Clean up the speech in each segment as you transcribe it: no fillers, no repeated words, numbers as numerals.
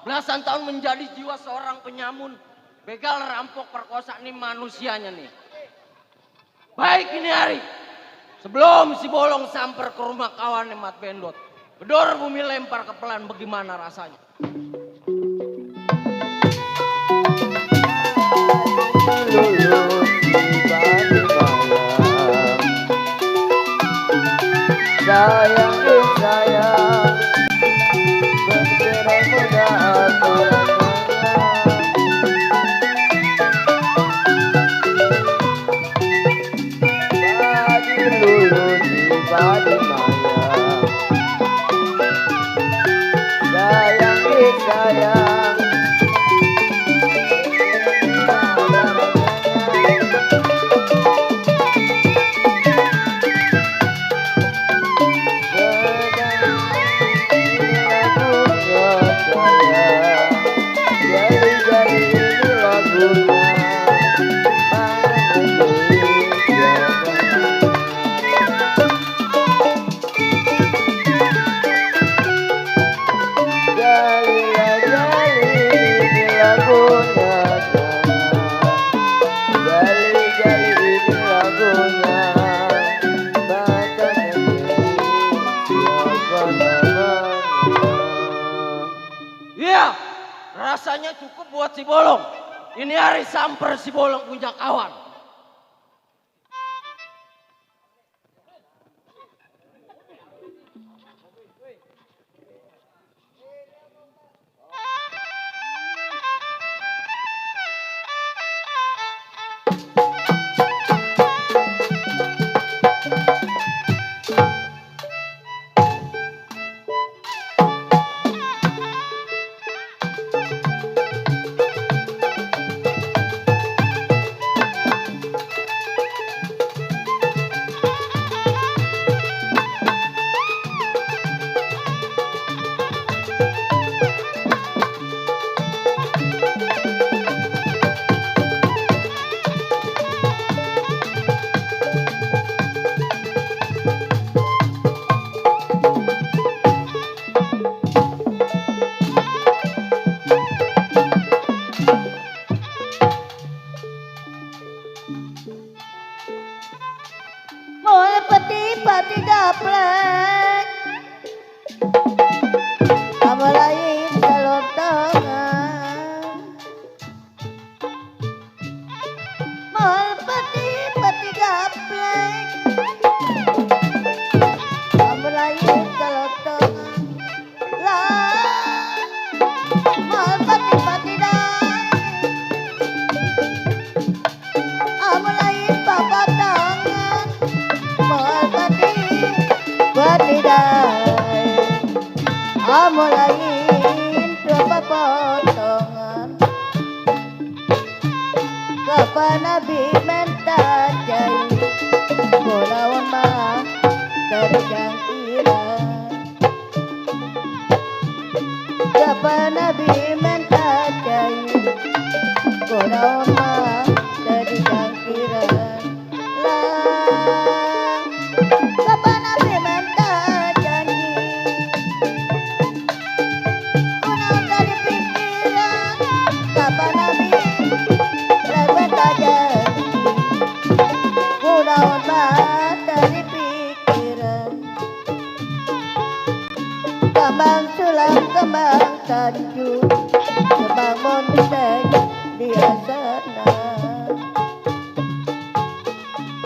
belasan tahun menjadi jiwa seorang penyamun. Begal, rampok, perkosa nih manusianya nih. Baik ini hari. Sebelum si Bolong samper ke rumah kawan Mat Bendot. Bedor bumi lempar ke pelan bagaimana rasanya. Sayang sayang bercerai muda badi lulu di badi maya sayang sayang Iya, rasanya cukup buat si Bolong. Ini hari samper si Bolong punya kawan. Pati daplek apalagi kalau tangan mal pati daplek apalagi kalau tangan lah mal pati daplek apalagi papa tangan mal batidai amulain coba potongan kapan nabi minta jai kulawan mah dari jangkiran kapan nabi minta jai kulawan mah dari jangkiran lah kapan nabi minta janji kuno dari pikiran kapan nabi minta janji kuno dari pikiran kembang sulam kembang tanjung kembang monteng dia sana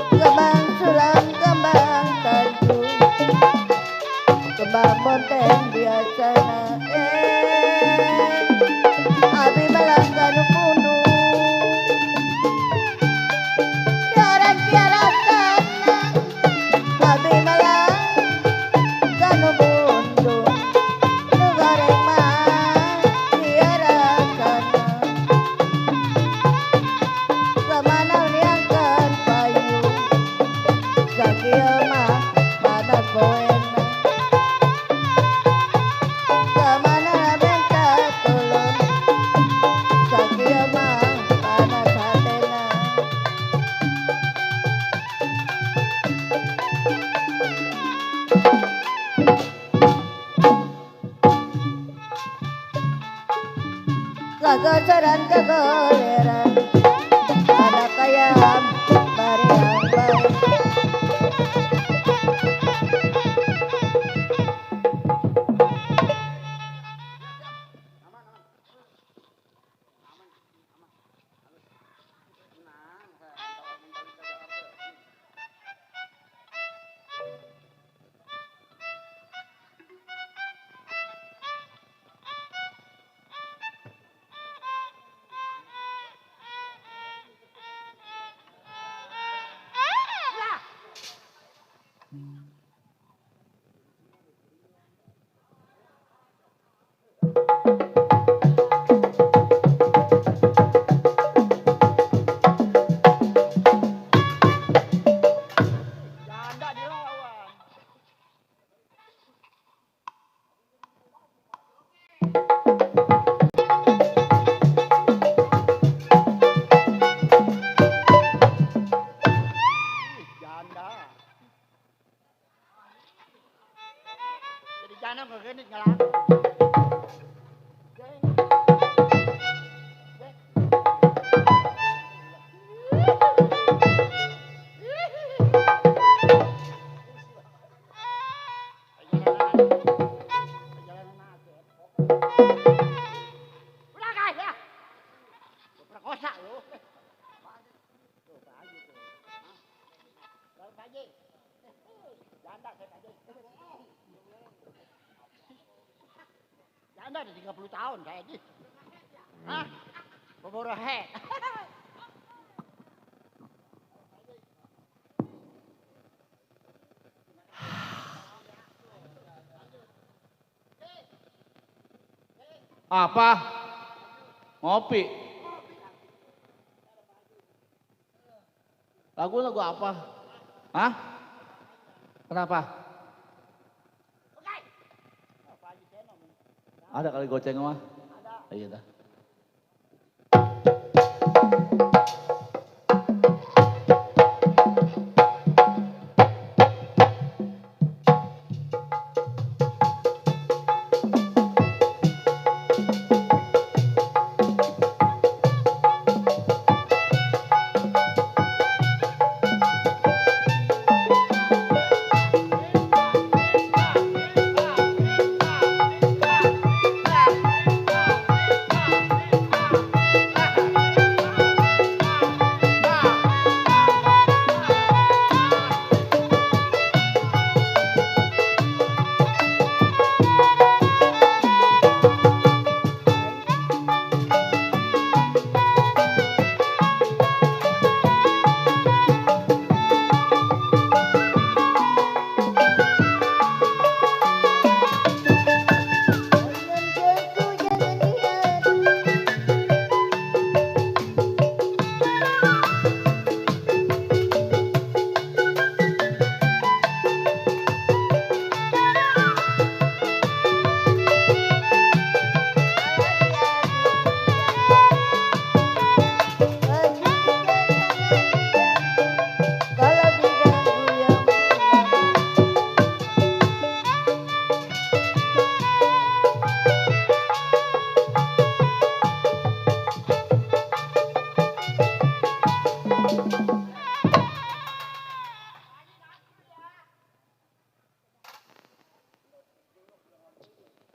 kembang sulam kembang tanjung kembang monteng biasana abi melanggan kuno jaran tiara sana abi melanggan bundu negara mah tiara sana Kagasaran kagoleran anak ayam bareang baik. Janda dilawan. Janda. Jadi janda kegenit ngelak. Udah guys ya. Perkosa lu. Tuh Pak Haji tuh. Hah? Pak Haji. Janda saya Pak Haji. Janda udah 30 tahun saya Haji. Hah? Boborohe. Apa? Ngopi. Lagu apa? Hah? Kenapa? Ada kali goceng mah? Ada. Iya dah.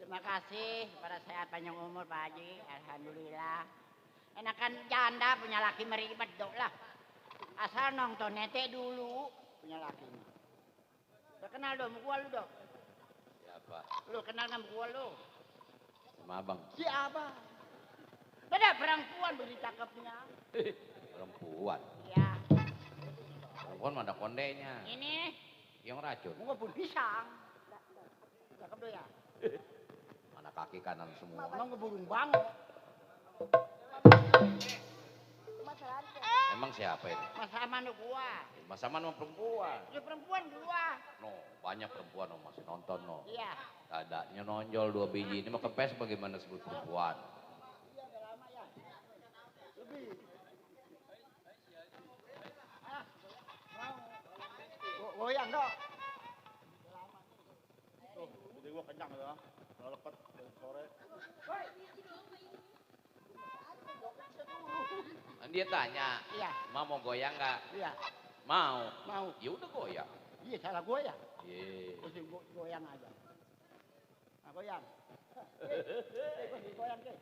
Terima kasih pada sehat panjang umur Pak Haji. Alhamdulillah. Enakan janda punya laki meribet dok lah. Asal nonton nete dulu punya laki. Udah kenal dong gua lu dok. Siapa? Lu kenal sama gua lu. Sama abang. Si abang. Beda perempuan beri cakepnya. Perempuan. Iya. Perempuan mana kondenya? Ini Yang racun. gua pun pisang. Cakep do ya. Mana kaki kanan semua. Emang ngeburung banget. Emang siapa ini? Mas Aman gua. Mas Aman sama perempuan. Dia perempuan gua. No, banyak perempuan no, masih nonton no. Iya. Dadanya nonjol 2 biji. Ini mah kempes bagaimana sebut perempuan. Lebih. Ah, mau. Goyang dok. Tuh, jadi gua kenyang ya. Kalau lepet sore. Dia tanya, Iya, Ma mau goyang nggak? iya. Mau. Mau. Ya udah goyang. Iya, salah gue ya. Iya. Terus goyang aja. Nah, goyang. Goyang, ke.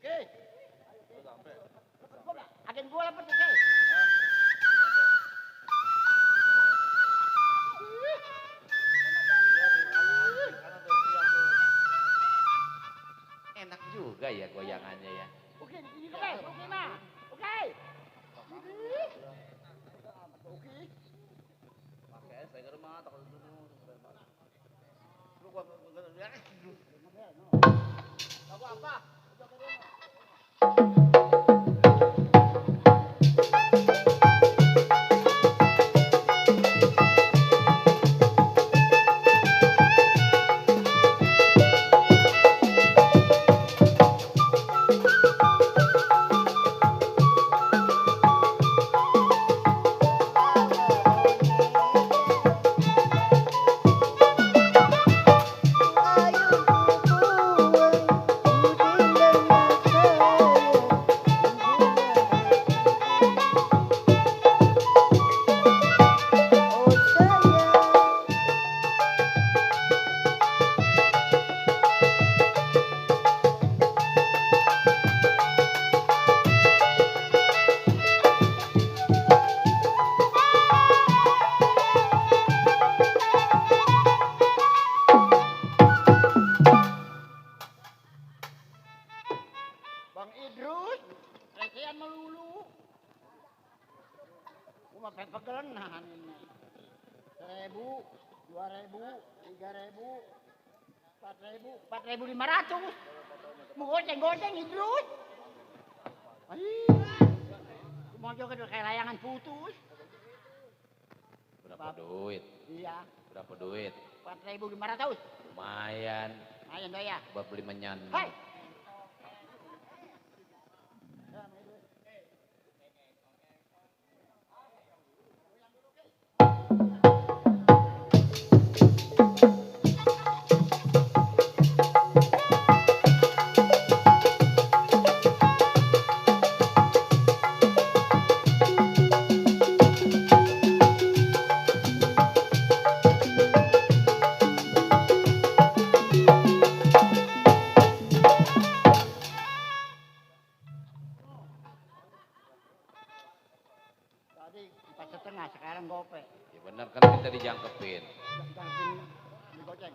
Oke. Agen gue lepet, ke. Enak juga ya goyangannya ya. Oke, ini oke, oke mah. Oke. Oke. Pakai saya ke rumah takut dulu. Lu gua apa? Bang Idrus, recehan melulu. Gua mah pegelen nahan ini. 1.000, 2.000, 3.000, 4.000, 4.500. Mau goceng Idrus. Mau juga kayak layangan putus. Berapa duit? Iya, Berapa duit? 4.500. Lumayan. Ayo doy ya. Buat beli menyan. Hai. Tadi 4,5, sekarang gope. Ya benar kan kita dijangkepin. Jangan digoceng.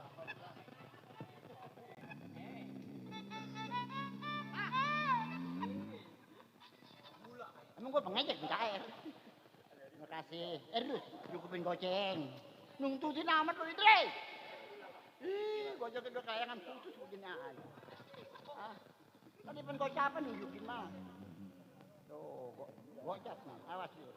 Emang gue pengejek minta air. Terima kasih. Terus cukupin goceng. Nungtutin amat lu itu, Dre. Goceng kedua kayangan putus begini aja. Ah, tadi pengocapan nunjukin mah. Tuh, gocap mah. Awas lu.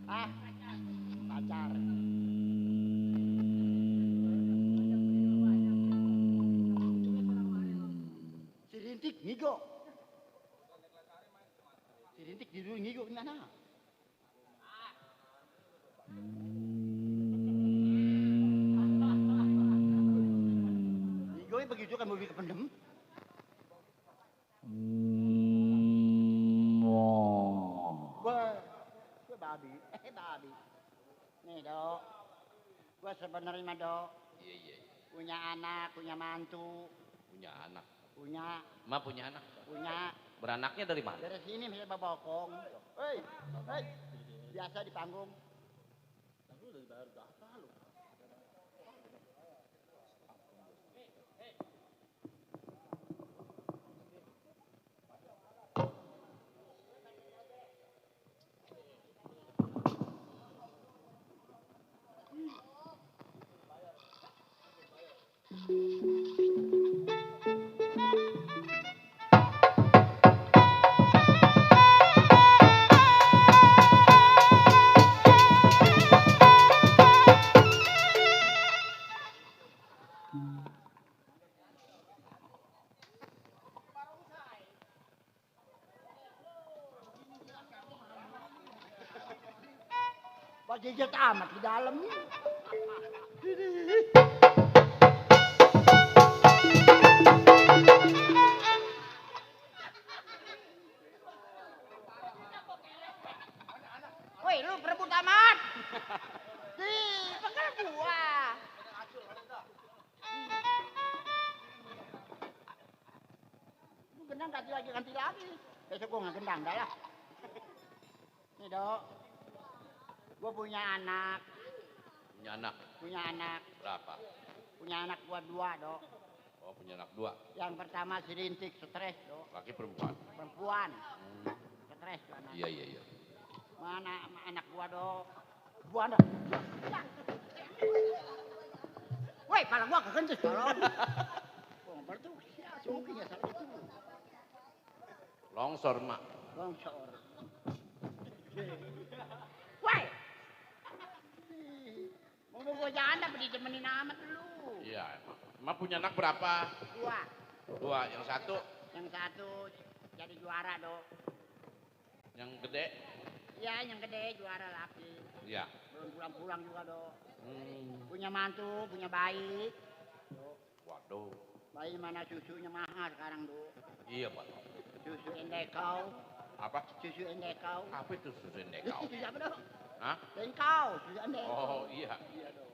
Ah, pacar. Si Rintik ngigo. Si Rintik di dulu ngigo gimana? Ngigo begitu kan mobil kependem. Gue babi. Babi. Nih, Dok. Gue sebenarnya mah, Dok. Iya, iya, iya. Punya anak, punya mantu, Punya anak. punya Ma punya anak. Beranaknya dari mana? dari sini misalnya babokong. Hei, hei. Biasa di panggung. Jejak amat di dalam. Woi, lu berebut amat. Nih, penggal gua. Lu gendang ganti lagi. Besok gua nggak gendang dah lah. Nih, Dok. Gua punya anak. Punya anak. Berapa? Punya anak gua 2, Dok. Oh, punya anak 2. Yang pertama si Rintik stres, Dok. Laki perempuan. Perempuan. Stres tuh anak. Iya. Mana anak gua, Dok? Gua ada. Woi, pala gua kekentus tolong. Wong bertu ya sukinya salah itu. Longsor, Mak. Longsor. Woi. Mau gua janda beli demenin amat lu. Iya, Mak punya anak berapa? 2. 2. Yang satu, Yang satu jadi juara, Dok. yang gede. Iya, yang gede juara laki. Iya. Belum pulang-pulang juga, Dok. Hmm. Punya mantu, punya bayi. Waduh. Bayi mana susunya mahal sekarang, Dok. Iya, Pak. Susu endekau. Apa? Susu endekau. Apa itu susu endekau? Susu apa, Dok? Hah? Endekau, susu endekau. Oh, iya. Iya, Dok.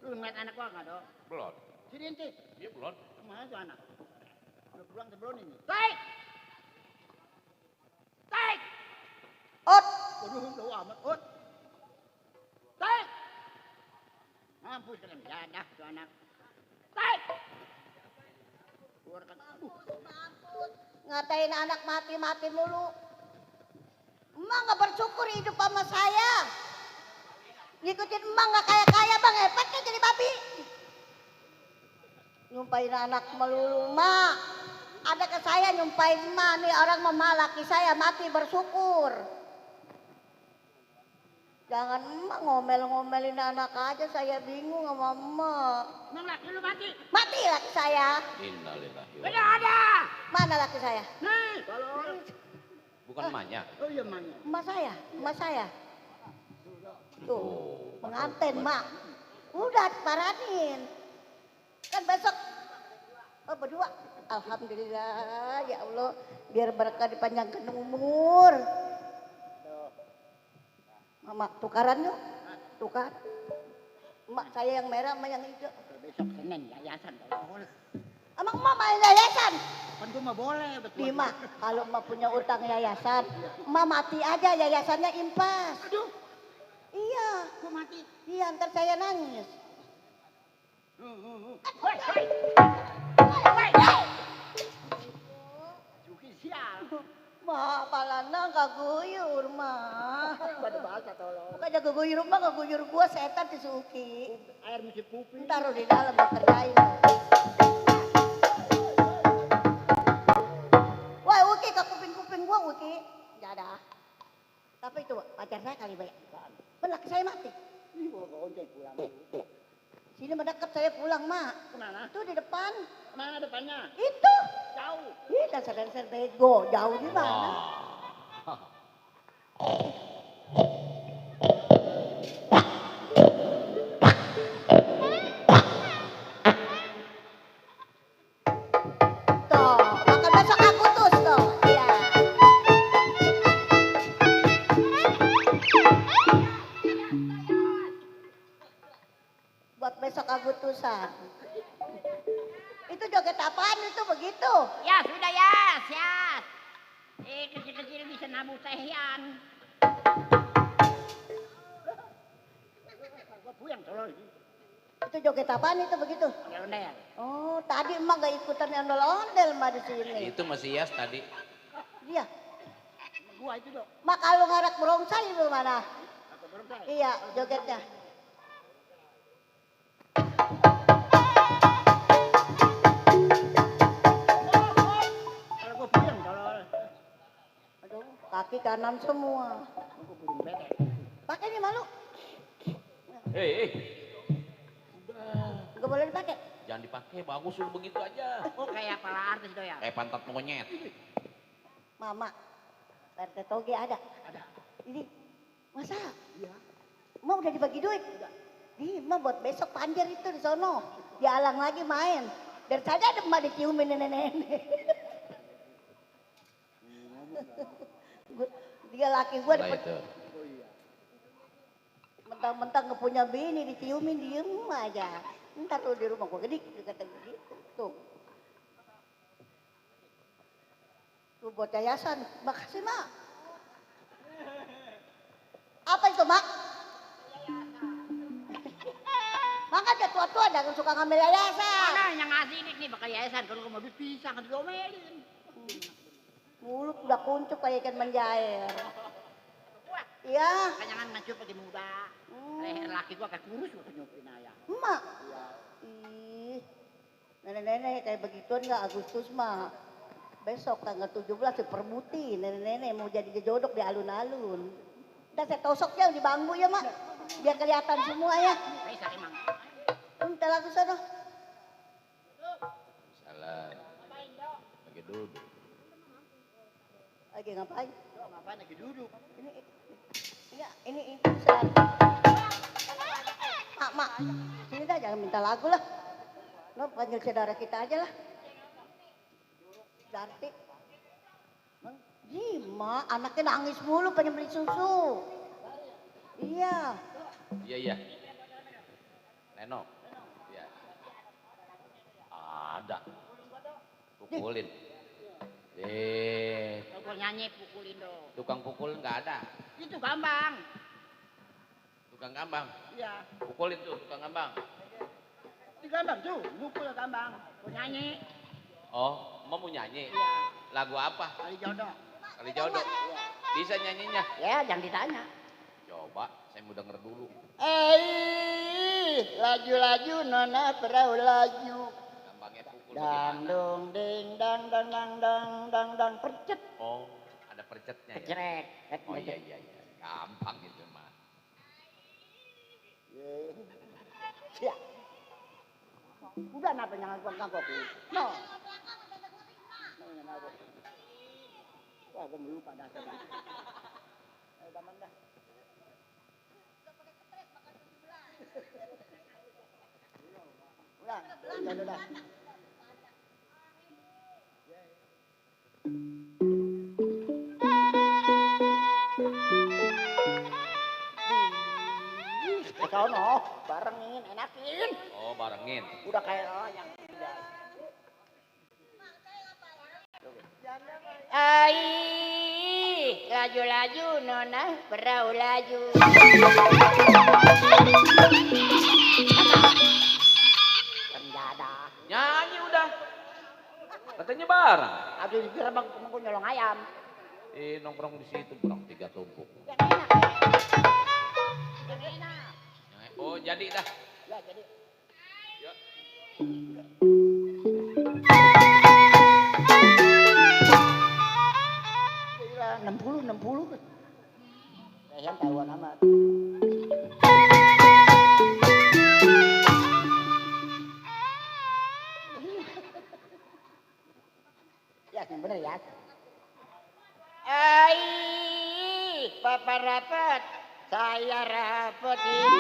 Lu ngeliat anak gua nggak, Dok? Belum. Si Rintik. Iya, belum. Kemana tuh anak? Udah pulang sebelum ini. Taik! Taik! Ot, Waduh, jauh amat. Ut! Taik! Mampus kalian. Ya, dah tuh anak. Taik! Keluarkan. ngatain anak mati-mati mulu. Emang nggak bersyukur hidup sama saya. Ngikutin emang nggak kaya-kaya bang, hebatnya jadi babi. Nyumpain anak melulu, mak. Ada ke saya nyumpain emak nih orang mama laki saya mati bersyukur. Jangan emak ngomel-ngomelin anak aja, saya bingung sama emak. Emang laki lu mati? Mati laki saya. Innalillahi wa Tidak ada! Mana laki saya? Nih, tolong. Bukan emaknya. Oh iya, mana? Emak saya. Tuh, pengantin mak. Udah paranin. Kan besok berdua. Alhamdulillah ya Allah, biar berkah dipanjangkan umur. Mama tukaran yuk, tukar. Emak saya yang merah sama yang hijau. Besok Senin yayasan tolong. Emang emak main yayasan? Kan gua mah boleh betul. Bima, kalau emak punya utang yayasan, emak mati aja yayasannya impas. Aduh, Iya, gua mati. iya ntar saya nangis. Hoi, hoi. Juki sial. Ma, palana kaguyur, ma. Badu bahasa tolong. Bukan jago guyur, ma kaguyur gua setan disuki. Air mesti kuping. Taruh di dalam dikerjain. Wah, Uki ke kuping-kuping gua, Uki. Nggak ada. Tapi itu pacar saya kali banyak. Laki saya mati. Ih, gua ke ojek pulang. Sini mendekat saya pulang, ma. Kemana? Itu di depan. Kemana depannya? Itu. Jauh. Ih, dasar-dasar bego. Jauh di mana? Tuh, makan besok aku tus tuh. Iya. Buat besok Agustusan. Itu joget apaan itu begitu? Ya sudah ya, siap. Kecil-kecil bisa nabu tehian. Gua puyeng tolong. Itu joget apaan itu begitu? Ondel-ondel. Oh, tadi emak gak ikutan yang ondel-ondel mah di sini. Itu masih Yas tadi. Dia. Gua itu dok. Mak kalau ngarak barongsai itu mana? Atau belum saya? Iya, jogetnya. Kalau gua puyeng tolong. Aduh, kaki kanan semua. Gua puyeng bete. Pakai nih malu. Hei, Gak boleh dipakai. jangan dipakai, bagus lu begitu aja. Oh kayak para artis dong ya? Kayak pantat monyet. Mama, RT Toge ada. Ada. Ini, masa? Iya. Mau udah dibagi duit? Di mah buat besok panjer itu di sono. Dialang lagi main. Dari tadi ada emak diciumin nenek-nenek. Dia laki gue Nah itu. mentang-mentang gak punya bini diciumin diem aja. Ntar lu di rumah gue gede kata gitu. Tuh. Tuh buat yayasan. Makasih mak. Apa itu mak? Maka ada tua-tua jangan suka ngambil yayasan. Mana yang ngasih nih bakal yayasan kalau mau duit pisah kan diomelin. Mulut udah kuncup kayak ikan menjair. Iya. Kanyangan ngacup lagi muda. Leher laki gua kayak kurus gua nyupin ayah. Emak. Ih. Nenek-nenek kayak begituan nggak Agustus mah. Besok tanggal 17 dipermuti. Nenek-nenek mau jadi jodok di alun-alun. Udah saya tosok jauh di bambu ya mak. Biar kelihatan semua ya. Bisa emang. Minta lagu sana. Salah. Lagi duduk. Lagi ngapain? Ngapain lagi duduk? Ini saat. Mak. Sini dah jangan minta lagu lah. Lo panggil saudara kita aja lah. Darti. Mak, anaknya nangis mulu pengen beli susu. Iya. Iya. Neno. Iya. Ada. Pukulin. Kalau nyanyi pukulin dong. Tukang pukul nggak ada. Itu gampang. Tukang gambang. Iya. Pukulin tuh tukang gambang. Itu gampang tuh. Mukul gampang. Kalau nyanyi. Oh, mau nyanyi? Iya. Lagu apa? Kali jodoh. Kali jodoh. Bisa nyanyinya? Ya jangan ditanya. Coba, saya mau denger dulu. Laju-laju nona perahu laju. Gambangnya pukul Dang bagaimana? dong ding dang dang dang dang dang dang percet. Oh, ada percetnya ya? Jrek. Oh iya. Gampang gitu mah. Ya. Udah napa jangan kangkok. No. Wah, gue lupa dah tadi. Ayo taman dah. Udah dah. Sono, barengin, enakin. Oh, barengin. Udah kayak yang laju-laju nona perahu laju. Penjada. Nyanyi udah. Katanya bareng. Aduh dikira bang gue nyolong ayam. Nongkrong di situ kurang 3 tumpuk. Yang enak ya. Yang enak. Oh, jadi dah. Ya jadi. Ya. Gila 60. Kayaknya tahuan amat. Ya, yang bener ya. Papa rapat, saya rapetin.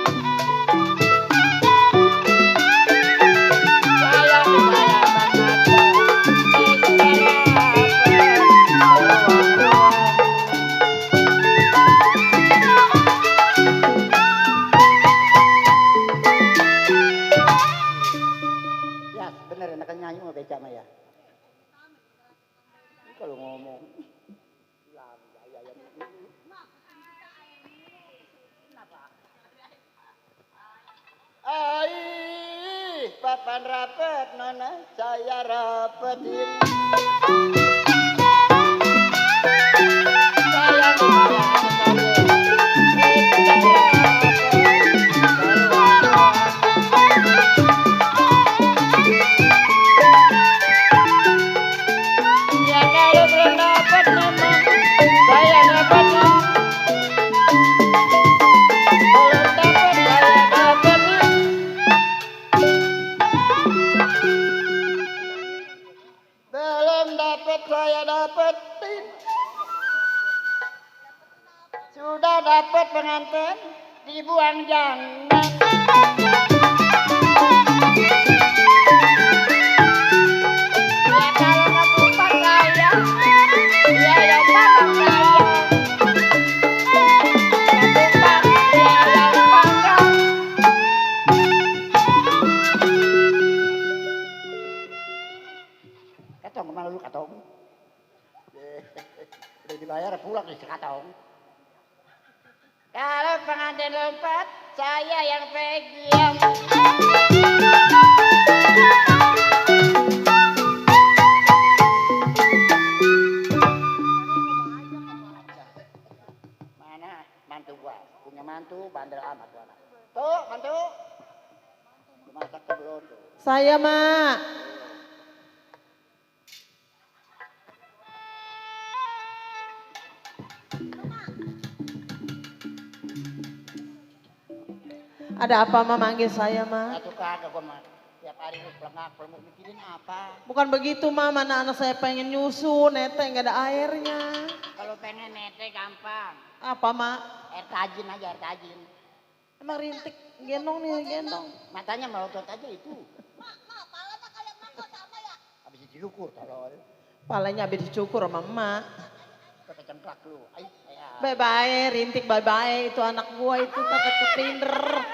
Sayang ya, bener enakan nyanyi mau beca mah ya. Ini kalau ngomong. Papan rapet nona saya rapetin. Ya kalau belum dapat memang saya dapatin. Belum dapat saya dapatin. Belum dapat saya dapetin. Sudah dapat pengantin, dibuang jangan. Ya kalau nggak tumpah saya, ya yang pandang saya. Nggak tumpah, ya yang pandang. Katong kemana lu katong? Udah dibayar pulang nih si katong. Kalau pengantin lompat, saya yang pegang. Mana mantu gua? Punya mantu bandel amat gua. Tuh, mantu. Masak tuh belum tuh. Saya, Mak. Ada apa, Mak, manggil saya, Mak? Satu kagak gua mah. Tiap hari lu pelengak mikirin apa? Bukan begitu, Mak. Mana anak saya pengen nyusu, nete nggak ada airnya. Kalau pengen nete gampang. Apa, Mak? Air tajin aja, air tajin. Emang rintik, gendong nih, gendong. Matanya melotot aja itu. Habis dicukur tolol. Palanya habis dicukur sama emak. Pakai cengklak lu. Ay, ya. Bye-bye, rintik bye-bye. Itu anak gua itu pakai ketinder.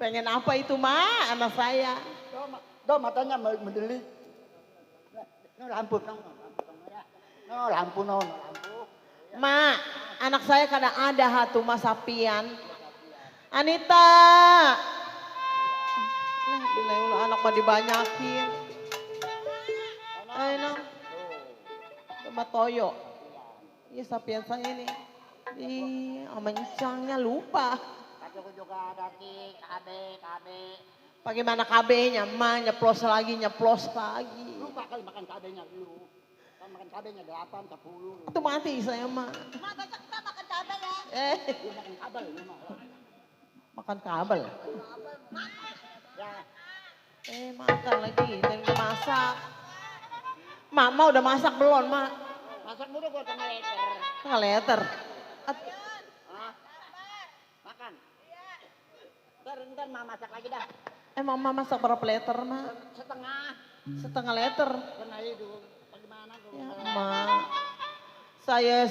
Pengen apa itu, Mak? Anak saya. Do matanya mendelik. No lampu, no lampu, no lampu. Mak, anak saya kadang ada hatu Mas Sapian. Anita. Nah, bila ulah anak mah dibanyakin. Ayo, nang. Sama Toyo. Iya, Sapian saya ini. Ih, sama Encangnya lupa. Aku juga ada di KB. Bagaimana KB-nya, Mak? Nyeplos lagi. Lu bakal makan KB-nya dulu. Kan makan KB-nya 8, 10. Itu mati saya, Mak. Mak, besok kita makan cabai ya. Lu makan kabel lu mah. Makan kabel. Ya, Makan lagi. Dan masak. Mama udah masak belum, Mak? masak dulu gua tengah liter. Tengah liter. Hah? Makan. Ntar mama masak lagi dah. Mama masak berapa liter, Mak? Setengah. Setengah liter. Setengah hidup. Bagaimana gua? Ya, Mak.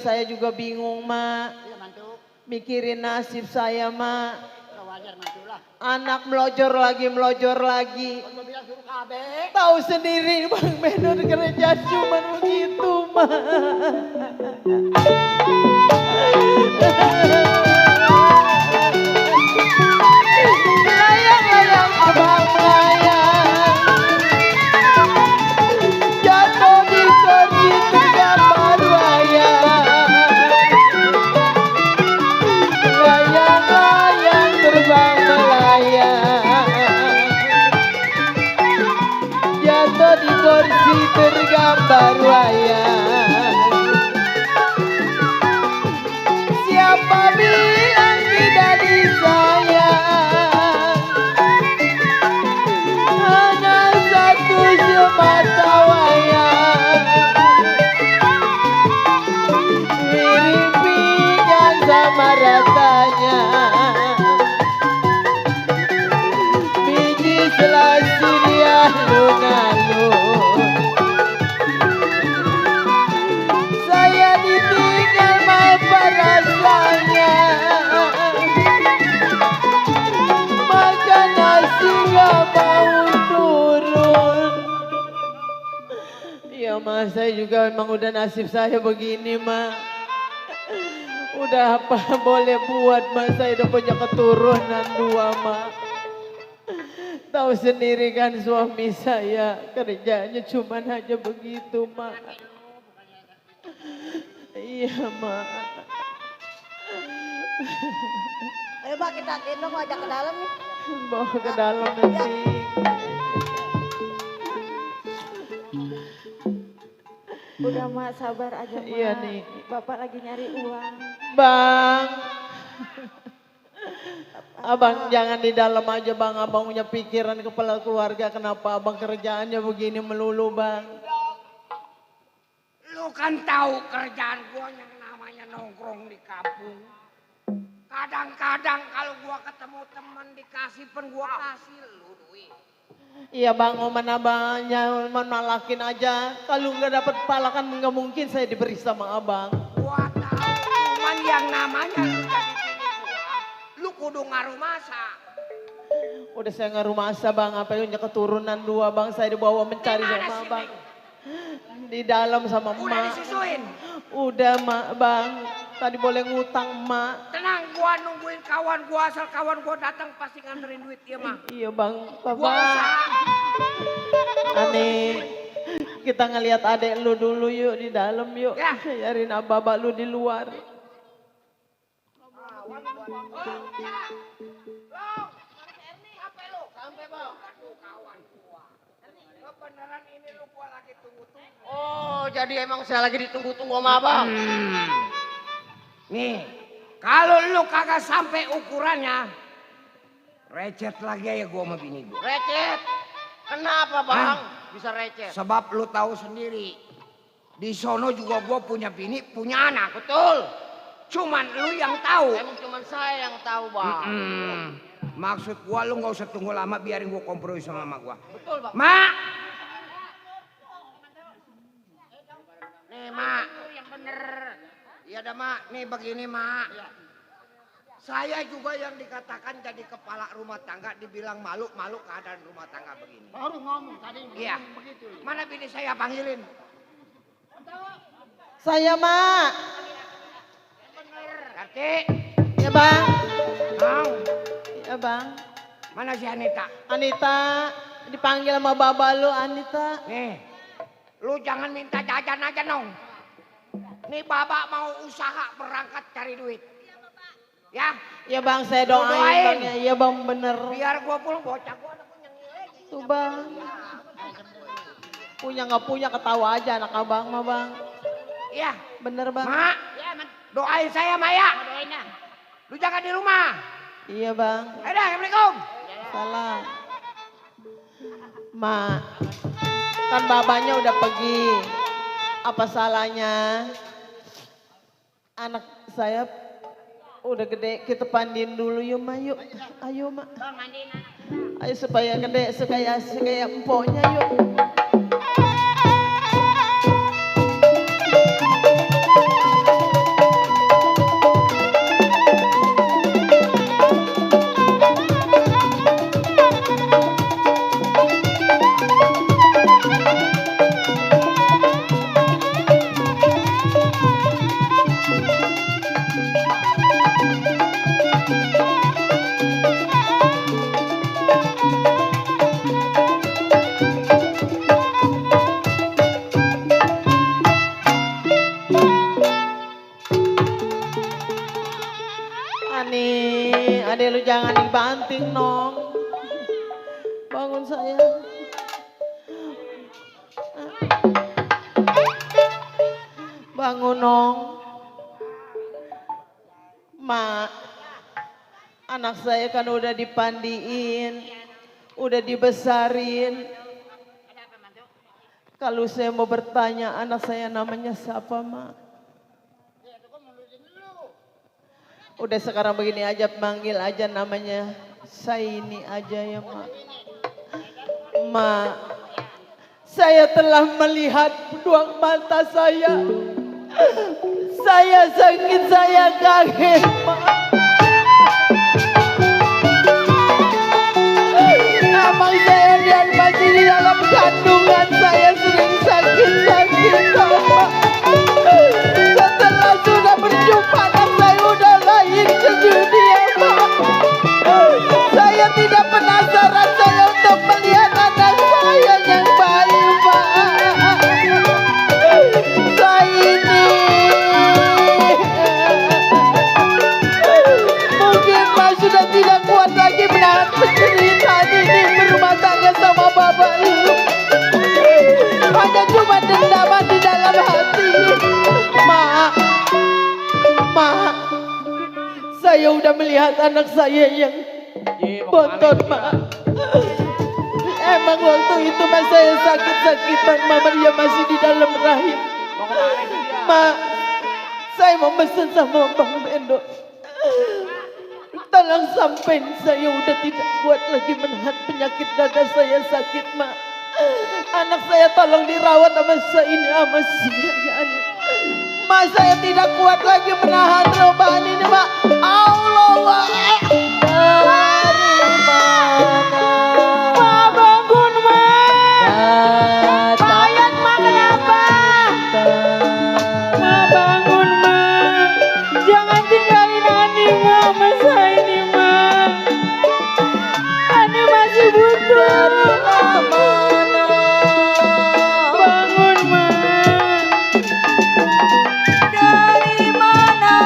Saya juga bingung, Mak. Iya mantu. Mikirin nasib saya, Mak. Ya wajar mantu lah. Anak melojor lagi. Kan gua bilang suruh KB. Tahu sendiri, Bang Benur kerja cuma begitu, Mak. Layang-layang abang layang, jatuh di kursi tergambar wayang. Layang-layang terbang melayang, jatuh di kursi tergambar wayang. Siapa bilang tidak disayang? Hanya satu semata wayang. Mirip pinggang sama ratanya, biji selasi dia alun-alun. Saya ditinggal apa rasanya? Makan nasi gak mau turun. Ya, Mas, saya juga memang udah nasib saya begini, Mak. Udah apa boleh buat, Mas, saya udah punya keturunan 2, Mak. Tahu sendiri kan suami saya kerjanya cuman aja begitu, Mak. Iya, Mak. Ayo Mak, kita gendong ajak ke dalam nih. Bawa ke dalam nanti. Udah Mak, sabar aja Mak. Iya nih. Bapak lagi nyari uang. Bang. Abang jangan di dalam aja, Bang. Abang punya pikiran kepala keluarga. Kenapa abang kerjaannya begini melulu, Bang? Lu kan tahu kerjaan gua yang namanya nongkrong di kampung. Kadang-kadang kalau gua ketemu teman dikasih pen gua kasih lu duit. Iya bang, mau mana banyak menalakin aja. Kalau nggak dapat palakan nggak mungkin saya diberi sama abang. Gua tahu, cuman yang namanya lu jadi bini gua, lu kudu ngaruh masa. Udah saya ngaruh masa bang, apa yang keturunan 2 bang, saya dibawa mencari Di mana sama si abang. Neng? Di dalam sama Udah emak. disusuin. Udah mak bang, tadi boleh ngutang emak. Tenang, gua nungguin kawan gua, asal kawan gua datang pasti nganterin duit dia mah. Iya bang, Gua bapak. usaha. Aneh, kita ngelihat adek lu dulu yuk di dalam yuk. Ya. Biarin abah lu di luar. Oh, jadi emang saya lagi ditunggu-tunggu sama abang. Nih, kalau lu kagak sampai ukurannya, recet lagi ya gua sama bini gua. Recet? Kenapa bang? Bisa recet? Sebab lu tahu sendiri, di sono juga gua punya bini, punya anak. Betul. Cuman lu yang tahu. Emang cuman saya yang tahu bang. Maksud gua lu nggak usah tunggu lama, biarin gua kompromi sama mama gua. Betul bang. Mak. Nih mak. Yang bener. Iya dah mak. Nih begini mak. Saya juga yang dikatakan jadi kepala rumah tangga dibilang malu-malu keadaan rumah tangga begini. Baru ngomong tadi. Iya. Mana bini saya panggilin? Saya mak. Karti. Ya bang. Mau. Ya bang. Mana si Anita? Anita, dipanggil sama baba lu Anita. Nih. Lu jangan minta jajan aja nong. Nih babak mau usaha berangkat cari duit. Ya. Ya bang, saya doain Doain. bang ya. Iya bang bener. Biar gua pulang bocah gua ada punya nilai. Tuh bang. Punya nggak punya ketawa aja anak abang mah bang. Iya. Bener bang. Mak. Ya, man. Doain saya Maya. Doain dah. Lu jangan di rumah. Iya bang. Ayo dah, Assalamualaikum. Salam. Mak, kan babanya udah pergi. Apa salahnya? Anak saya udah gede, kita pandiin dulu yuk mak yuk. Ayo mak. Bang, mandiin anak. Ayo supaya gede, supaya empoknya yuk. Ade lu jangan dibanting nong. Bangun saya. Bangun nong. Mak, anak saya kan udah dipandiin, udah dibesarin. Kalau saya mau bertanya anak saya namanya siapa mak? Udah sekarang begini aja, panggil aja namanya Saini aja ya mak. Mak, saya telah melihat kedua mata saya. Saya sakit, saya kaget mak. Emang saya yang masih di dalam kandungan, saya sering sakit-sakit mak. Setelah sudah berjumpa anak saya udah lahir ke dunia mak. Saya tidak penasaran saya untuk melihat anak saya yang baik mak. Saya ini mungkin mak sudah tidak kuat lagi menahan penderitaan ini berumah tangga sama bapak lu. Hanya cuma dendaman di dalam hati. Mak, mak, saya udah melihat anak saya yang bontot mak. Emang waktu itu mas saya sakit-sakitan, mama dia masih di dalam rahim. Mak, saya mau pesen sama Bang Bendo. Tolong sampein, saya udah tidak kuat lagi menahan penyakit dada saya sakit, Mak. Anak saya tolong dirawat sama saya ini sama si Yayani. Mak, saya tidak kuat lagi menahan cobaan ini, Mak. Allah, Mak. Dari mana? Mak, bangun, Mak. Bayat, Mak, kenapa? Mak, bangun, Mak. Jangan tinggalin Ani, Mak, sama saya ini, Mak. Ani masih butuh. Dari mana? Bangun, Mak. Dari mana?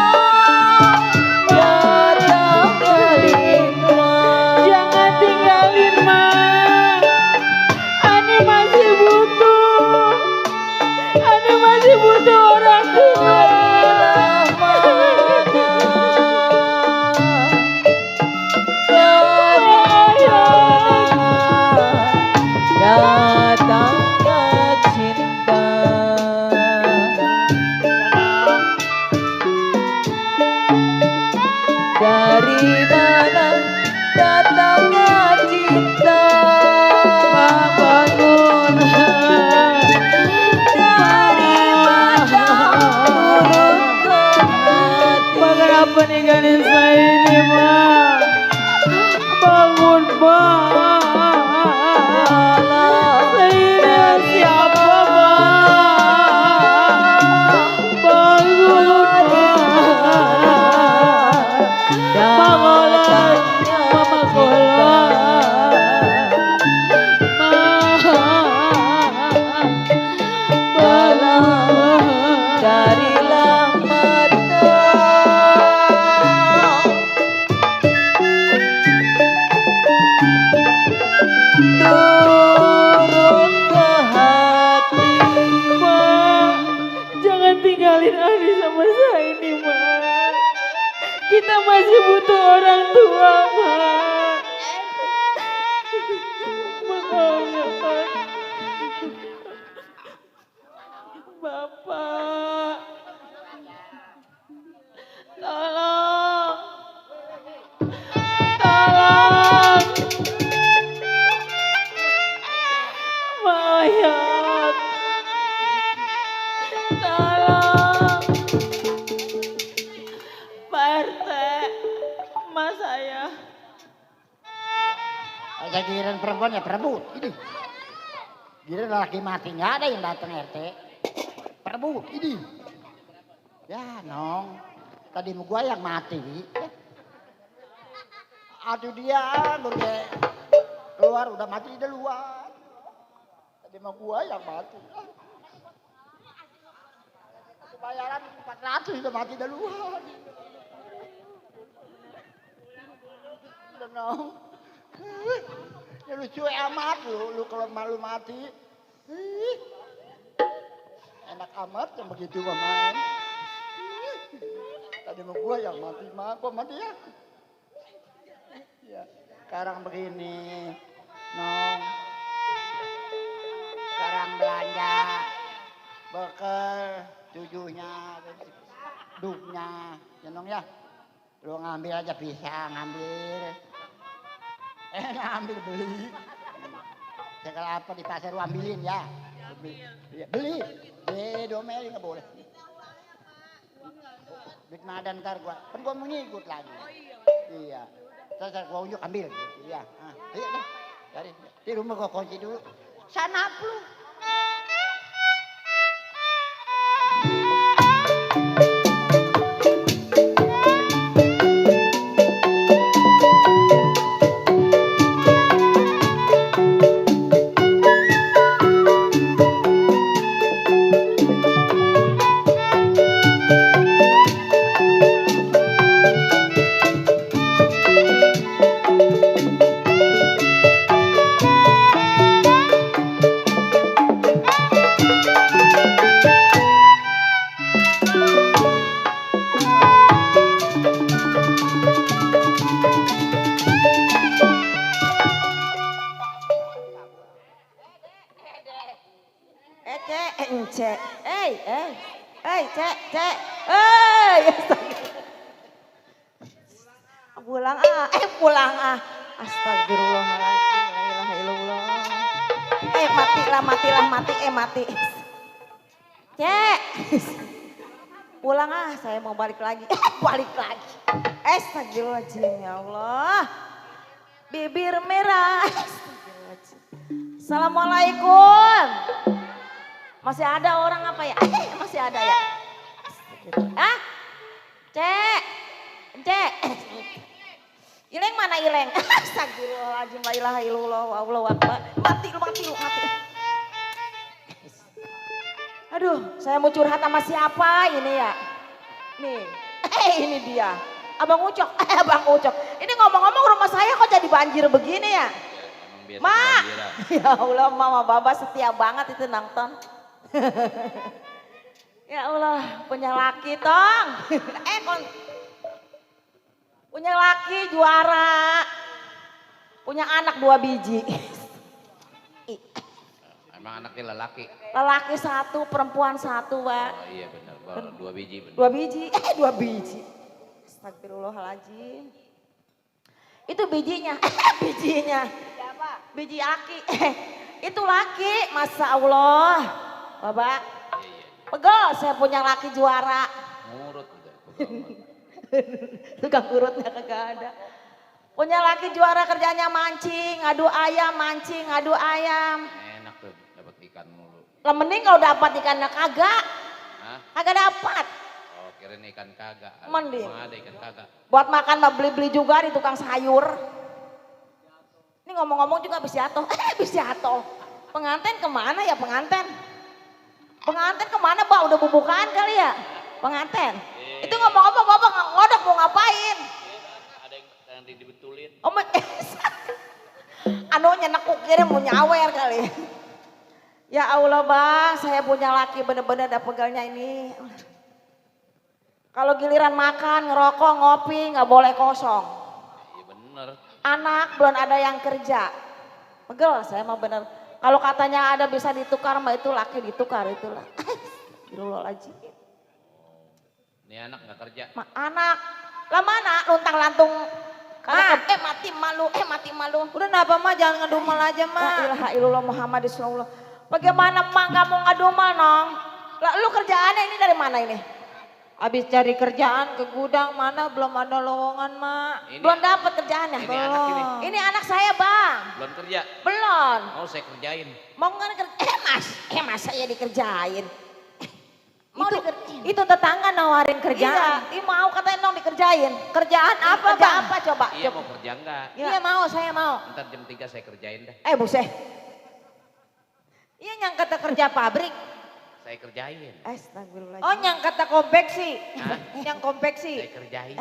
Datang telinga. Jangan tinggalin, Mak. Ani masih butuh. Ani masih butuh orang tua. Datangnya cinta. Dari mana datangnya cinta? Bangun. Dari mana turun ke hati? Mak, kenapa ninggalin saya ini, Mak? Bangun, Mak. Saya ini siapa, Mak? Bangun, Mak. Mama darilah mata. Turun ke hati. Mak, jangan tinggalin Ani sama saya ini, Mak. Kita masih butuh orang tua, Mak. Mak, Bapak, tolong, tolong, mayat, tolong, Pak RT, emak saya. Ada giliran perempuan ya perebut. Ini. Giliran laki mati nggak ada yang datang RT. Perebut ini. Ya Nong. Tadi mau gua yang mati. Aduh dia boleh keluar udah mati di luar. Tadi mau gua yang mati. Bayaran 400 udah mati di luar. Udah Nong. Ya lucu amat lu kalau malu mati. Enak amat yang begitu main. Tadi mau gua yang mati mah, gua mati ya. Ya, sekarang begini, Nong. Sekarang belanja, bekal, cucunya, duknya, ya Nong ya. Lu ngambil aja pisang, ngambil. Ngambil beli. Segala apa di pasar lu ambilin ya. Beli. Domeli nggak boleh. Duit madan ntar gua. Kan gua mau ngikut lagi. Iya. Terus gua unjuk ambil. Iya. Ayo deh. Dari di rumah gua kunci dulu. Sana lu. Cek, cek, hei, Pulang ah, pulang ah. Astagfirullahaladzim, la ilaha illallah. Mati. Cek. Pulang ah, saya mau balik lagi. Balik lagi. Astagfirullahaladzim, ya Allah. Bibir merah. Astagfirullahaladzim. Assalamualaikum. Masih ada orang apa ya? Masih ada ya? Ah? Cek. Ileng mana Ileng? Astagfirullahaladzim, la ilaha illallah, Allahu akbar. Mati lu. Aduh, saya mau curhat sama siapa ini ya? Nih, ini dia. Abang Ucok. Ini ngomong-ngomong rumah saya kok jadi banjir begini ya? Emang biasa Mak, banjiran. ya Allah mama baba setia banget itu nonton. Ya Allah, punya laki tong. Punya laki juara. Punya anak 2 biji. Emang anaknya lelaki. Lelaki 1, perempuan 1, Pak. Oh iya benar, 2 biji benar. 2 biji, 2 biji. Astagfirullahaladzim. Itu bijinya, biji aki. Itu laki, Masya Allah. Bapak, Iya. pegel saya punya laki juara. Ngurut udah. Tukang urutnya kagak ada. Punya laki juara kerjanya mancing, ngadu ayam. Enak tuh dapat ikan mulu. Lah mending kalau dapat ikannya kagak. Hah? Kagak dapat. Oh kirain ikan kagak. Mending. Emang ada ikan kagak. Buat makan mah beli-beli juga di tukang sayur. Ini ngomong-ngomong juga habis jatuh. Pengantin kemana ya pengantin? Pengantin kemana Mbak? Udah bubukan kali ya? Pengantin. Itu ngomong-ngomong Bapak ngodok mau ngapain? Ada yang dibetulin. Oh, anunya nekuk kira mau nyawer kali. Ya Allah Bang, saya punya laki bener-bener ada pegalnya ini. Kalau giliran makan, ngerokok, ngopi nggak boleh kosong. Iya bener. Anak belum ada yang kerja. Pegel saya mah bener. Kalau katanya ada bisa ditukar mah itu laki ditukar itulah. Astagfirullahaladzim. Ini anak nggak kerja. Anak, lah mana luntang lantung. Mati malu. Udah kenapa mah jangan ngedumel aja La mah. ilaha illallah Muhammad Rasulullah. Bagaimana mak gak mau ngadumel nong? Lah lu kerjaannya ini dari mana ini? Habis cari kerjaan ke gudang mana belum ada lowongan mak. Belum dapat kerjaannya. Ini anak ini. Ini anak saya Bang. Belum kerja. Belum. Mau saya kerjain. Mau nggak kerja? Mas saya dikerjain. Mau dikerjain. Itu tetangga nawarin kerjaan. Iya, mau katanya nong dikerjain. Kerjaan apa Kerja Bang? apa coba? Iya mau kerja enggak? Iya mau, saya mau. Ntar jam 3 saya kerjain dah. Buset. Iya yang kata kerja pabrik. Saya kerjain. Astagfirullahaladzim. Oh yang kata konveksi. Hah? Yang konveksi. Saya kerjain.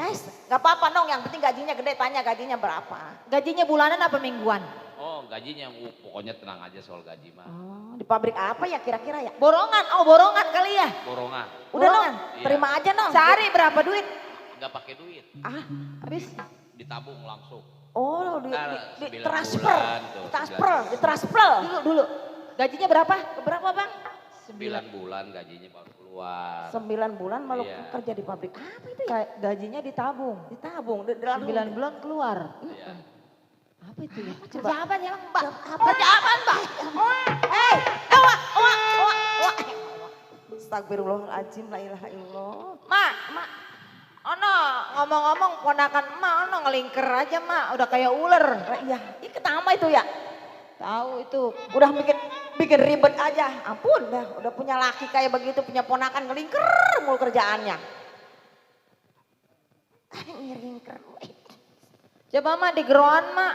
Gak apa-apa nong, yang penting gajinya gede, tanya gajinya berapa. Gajinya bulanan apa mingguan? Oh gajinya pokoknya tenang aja soal gaji mah. Oh, di pabrik apa ya kira-kira ya? Borongan, borongan kali ya. Borongan. Udah nong, Borongan. Iya. terima aja nong. Sehari berapa duit? Nggak pakai duit. Habis? Ditabung langsung. Oh, Ntar di 9 transfer. bulan tuh, Transfer. Dulu. Gajinya berapa? Berapa Bang? 9 bulan gajinya baru keluar. 9 bulan malu Iya. kerja di pabrik. Apa itu ya? Gajinya ditabung. Ditabung. 9 bulan keluar. Iya. Apa itu ya? Kerja apa ya Mbak? Kerja apa Mbak? Astagfirullahaladzim, la ilaha illallah. Mak. Ono ngomong-ngomong ponakan emak ono ngelingker aja mak. Udah kayak ular. Iya, ini kenapa itu ya? Tahu itu. Udah bikin ribet aja. Ampun dah, udah punya laki kayak begitu, punya ponakan ngelingker mulu kerjaannya. Ngelingker. Coba mak di geroan mak.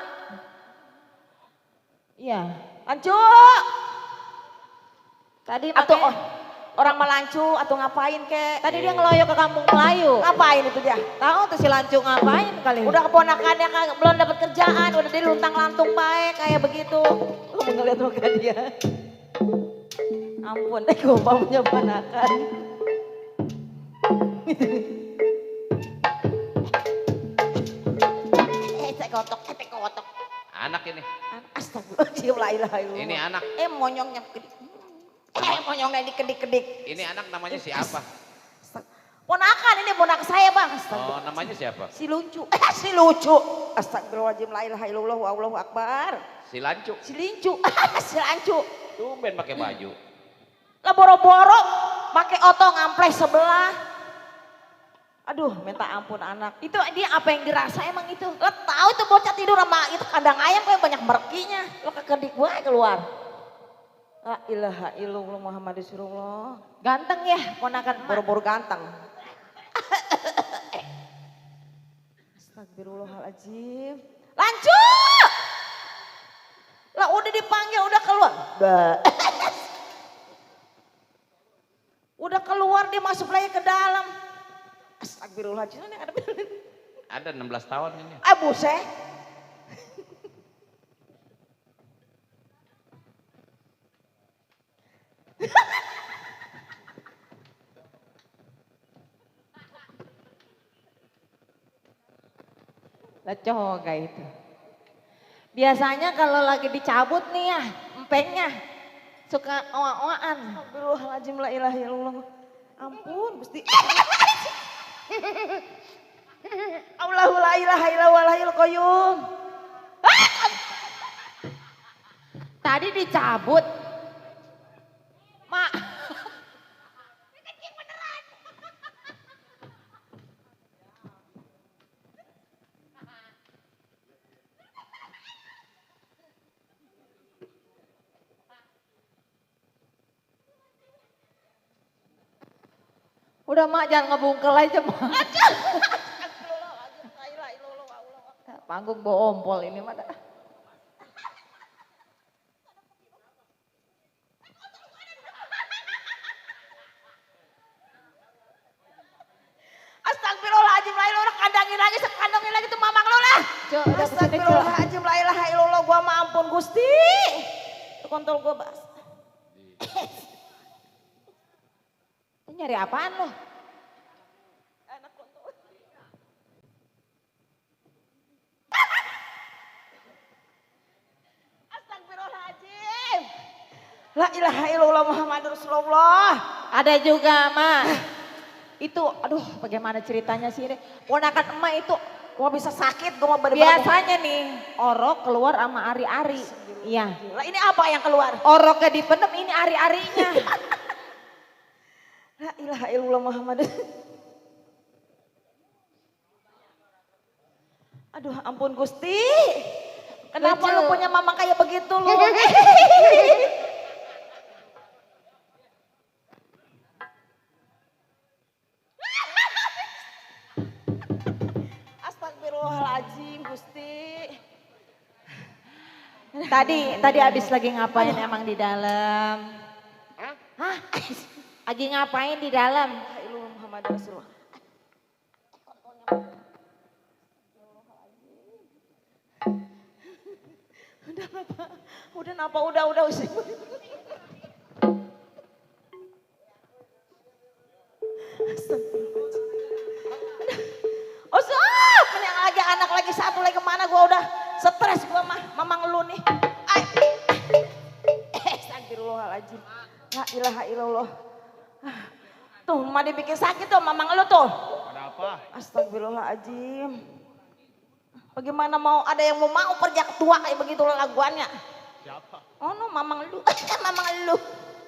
Iya. Lancu. Tadi Atau makanya, orang melancu atau ngapain kek? tadi dia ngeloyo ke kampung Melayu. Ngapain itu dia? Tahu tuh si Lancu ngapain kali? Udah keponakannya belum dapat kerjaan, udah dia luntang lantung baik kayak begitu. Lu mau ngeliat muka dia. Ampun, gue mau punya ponakan. Kotok. Anak ini. Astagfirullahaladzim, la ilaha illallah. Ini anak. Monyongnya kedik. Monyongnya dikedik-kedik. Ini anak namanya siapa? Ponakan ini ponak saya bang. Oh, namanya siapa? Si lucu. Si lucu. Astagfirullahaladzim, la ilaha illallah, Allahu akbar. Si Lancu. Si lincu. Si lancu. Tumben pakai baju. Lah boro-boro pakai otong amples sebelah. Aduh, minta ampun anak. Itu dia apa yang dirasa emang itu? Lo tahu tuh bocah tidur sama itu kandang ayam kayak banyak merkinya. Lo kekedik gue keluar. La ilaha illallah Muhammad Rasulullah. Ganteng ya ponakan boro-boro ganteng. Astagfirullahaladzim. Lancu! Lah udah dipanggil udah keluar. Udah keluar dia masuk lagi ke dalam. Astagfirullahaladzim. Ada 16 tahun ini. Buset. Lecoga itu. Biasanya kalau lagi dicabut nih ya, empengnya suka oa-oaan. Astagfirullahaladzim, la ilaha illallah. Ampun, Gusti. Allahu la ilaha illallah lahil qayyum. Tadi dicabut. Mak. Udah mak jangan ngebungkel aja mak. Panggung bawa ompol ini mah. Astagfirullahaladzim la ilaha kandangin lagi sekandangin lagi tuh mamang lo lah. Astagfirullahaladzim la ilaha illallah gua mah ampun Gusti. Tuh kontol gua bas. Nyari apaan lo? Anak kontol. Astagfirullahaladzim. La ilaha illallah Muhammad Rasulullah. Ada juga mah. Itu aduh bagaimana ceritanya sih ini. Ponakan emak itu gua bisa sakit gua mau biasanya nih orok keluar sama ari-ari. Iya. Lah ini apa yang keluar? Oroknya dipendem ini ari-arinya. La ilaha illallah Muhammad. Aduh ampun Gusti. Kenapa lu punya mama kayak begitu lu? Astagfirullahaladzim Gusti. Tadi abis lagi ngapain emang di dalam? Hah? Lagi ngapain di dalam? Ilmu Muhammad Rasulullah. Udah napa? Udah usir. Oh sob, ini lagi anak lagi satu lagi kemana gua udah stres gua mah, mamang lu nih. Astagfirullahaladzim. La ilaha illallah. Tuh, mah dibikin sakit tuh mamang lu tuh. Ada apa? Astagfirullahaladzim. Bagaimana mau ada yang mau pergi tua kayak begitu laguannya? Siapa? Oh no, mamang lu. Mamang lu.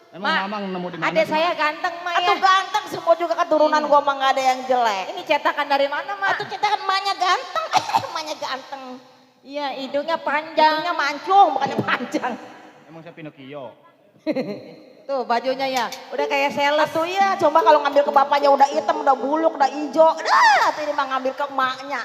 Emang mamang nemu di mana? Adek saya ganteng mah ya. Atuh ganteng semua juga keturunan gua mah gak ada yang jelek. Ini cetakan dari mana mah? Atuh cetakan emaknya ganteng. Emaknya ganteng. Iya, hidungnya panjang. Hidungnya mancung, bukannya panjang. Emang saya Pinocchio. Tuh bajunya ya, udah kayak sales. Tuh ya, coba kalau ngambil ke bapaknya udah hitam, udah buluk, udah hijau. Tuh ini mah ngambil ke emaknya.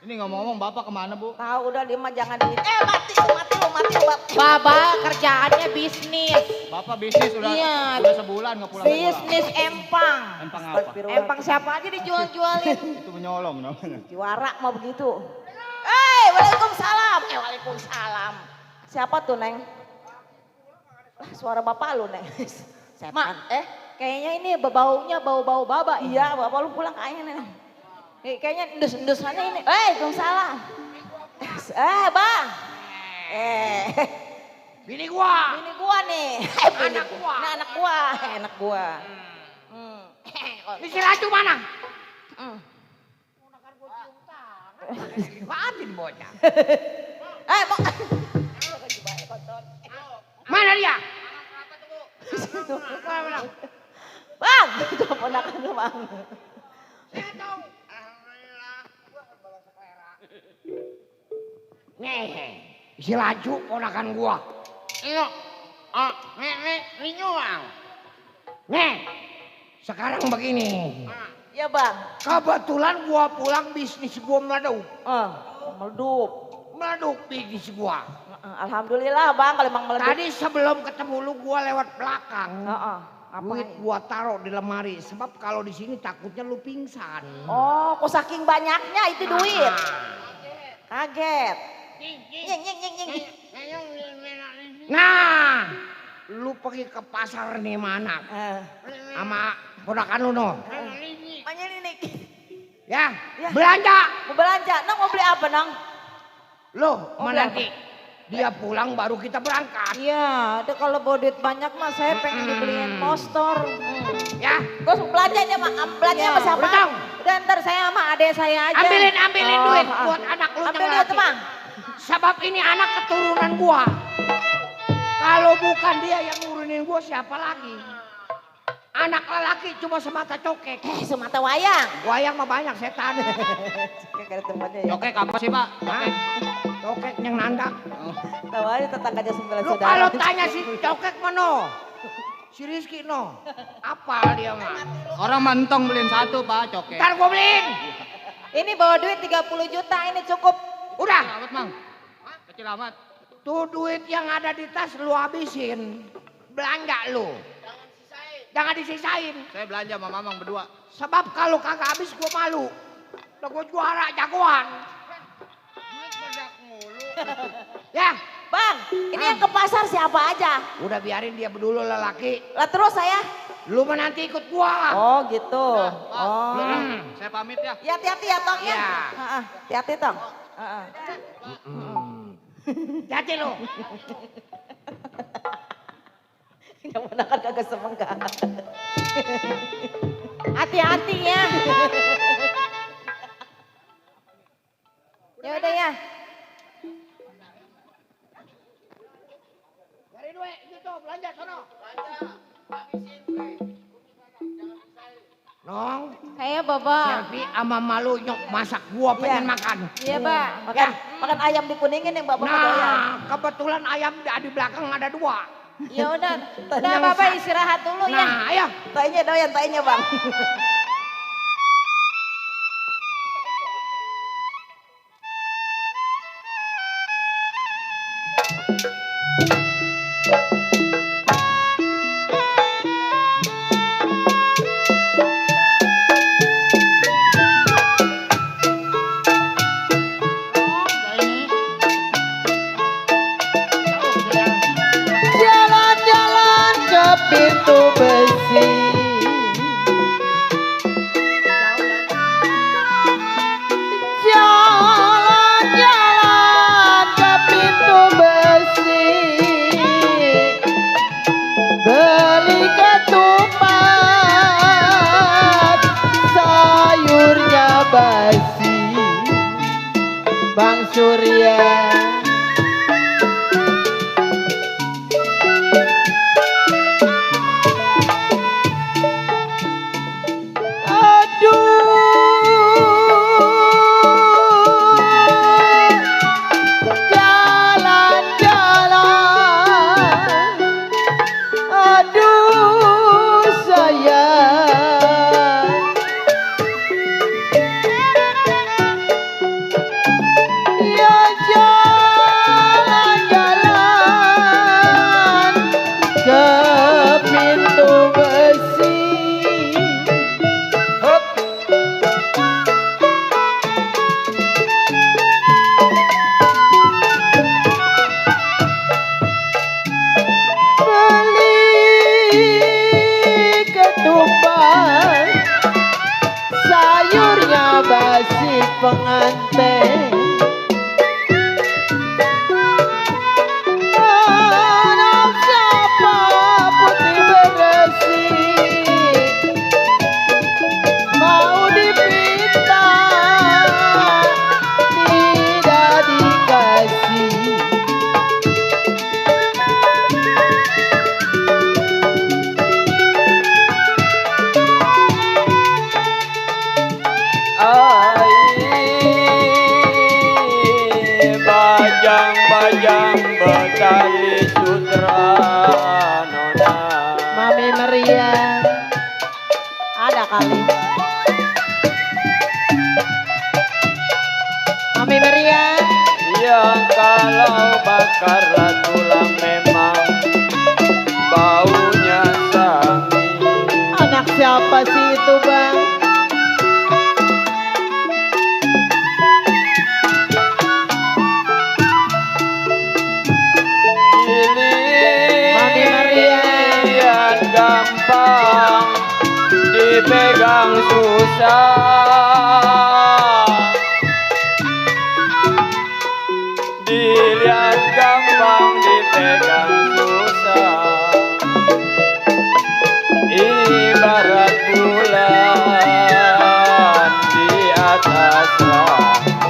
Ini ngomong-ngomong bapak kemana bu? Tahu udah dia mah jangan di. Mati lu. Bapak kerjaannya bisnis. Bapak bisnis udah sebulan nggak pulang. Bisnis empang. Empang apa? Empang siapa aja dijual-jualin. Itu menyolong namanya. Juara mah begitu. Waalaikumsalam. Waalaikumsalam. Siapa tuh Neng? Suara bapak lu Neng. Mak, kayaknya ini baunya bau-bau baba. Iya, bapak lu pulang kayaknya Neng. Kayaknya endus-endusannya ini. Waalaikumsalam. Bang. Bini gua. Bini gua nih. Anak gua. Nah, anak gua. Anak gua. Si Laju mana? Hmm. Mati di bocah. Mau. Mana dia? Bang, itu ponakan lu bang. Nih, si Laju ponakan gua. Iyo, nih nyuang. Nih, sekarang begini. Ya bang. Kebetulan gua pulang bisnis gua meleduk. Meleduk. Meleduk bisnis gua. Alhamdulillah bang kalau emang meleduk. Tadi sebelum ketemu lu gua lewat belakang. Duit Ngapain? gua taruh di lemari sebab kalau di sini takutnya lu pingsan. Oh, kok saking banyaknya itu duit. Kaget. Nying. Nah, lu pergi ke pasar nih mana? Sama ponakan lu no. Makanya ini. Ya, Ya. belanja. Mau belanja. Nong mau beli apa nong? Loh, Mau beli nanti dia pulang baru kita berangkat. Iya, ada kalau bawa duit banyak mah saya pengen dibeliin motor. Ya, Gue belanjanya mah, belanjanya sama siapa? udah dong. Udah ntar saya sama adek saya aja. ambilin Oh, duit buat anak lu Ambil yang duit laki. bang. Sebab ini anak keturunan gua. Kalau bukan dia yang ngurunin gua siapa lagi? Anak lelaki cuma semata cokek. Semata wayang. Wayang mah banyak setan. Cokek ada tempatnya ya. Cokek apa sih Pak? Hah? Cokek yang nandak. Tahu aja tetangganya 9 Lu saudara. kalau tanya si cokek mana? Si Rizky no. Apa dia mah? Orang mentong beliin satu Pak, cokek. Ntar gua beliin. Ini bawa duit 30 juta ini cukup. Udah. Amat Mang. Kecil amat. Tuh duit yang ada di tas lu habisin. Belanja lu. Jangan disisain. Saya belanja sama Mamang berdua. Sebab kalau kagak habis gua malu. Udah gua juara jagoan. Ya, Bang, ini yang ke pasar siapa aja? udah biarin dia dulu lelaki. Lah terus saya. Lu mah nanti ikut gua. Oh gitu. Pak, Oh. saya pamit ya. Ya hati-hati ya Tong ya. Iya. Hati-hati Tong. Hati lu. Yang mana kan kagak semangat. Hati-hati ya. Ya udah ya. Cari duit gitu, belanja sono. Nong, Saya Bapak. Selfie sama malu nyok masak gua pengen makan. Iya, Pak. Ya. Makan ayam dikuningin yang Bapak doyan. Nah, kebetulan ayam di belakang ada 2. Ya udah. Udah Yang Bapak sa- istirahat dulu ya. Nah, ayo. Tainya doyan, tainya Bang. Jalan-jalan ke pintu besi, jalan-jalan ke pintu besi, beli ketupat, sayurnya basi, Bang Surya. Aduh, jalan-jalan, aduh sayang, ya jalan-jalan ke pintu besi. Hup. Beli ketupat, sayurnya basi pengantin. Anak siapa putih beresi, karena tulang memang baunya sangi. Anak siapa sih itu bang? Mami Maria. Pilihan gampang dipegang susah, dilihat gampang dipegang susah, ibarat bulan di atas langit.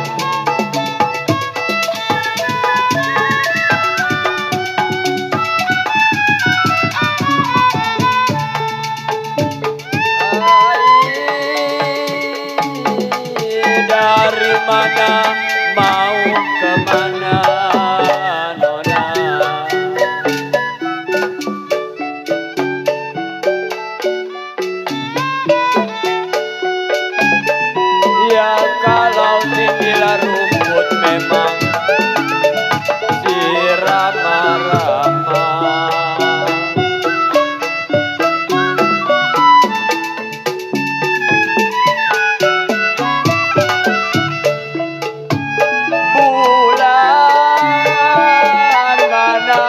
Dari mana mau kemana nona? Ya kalau tinggilah rumput memang si rama-rama. Bulan mana,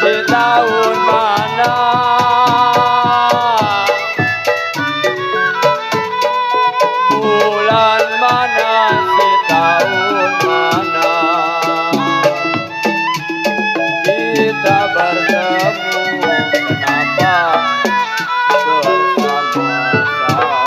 si tahun mana, bulan mana, si tahun mana, kita bertemu kenapa bersama-sama.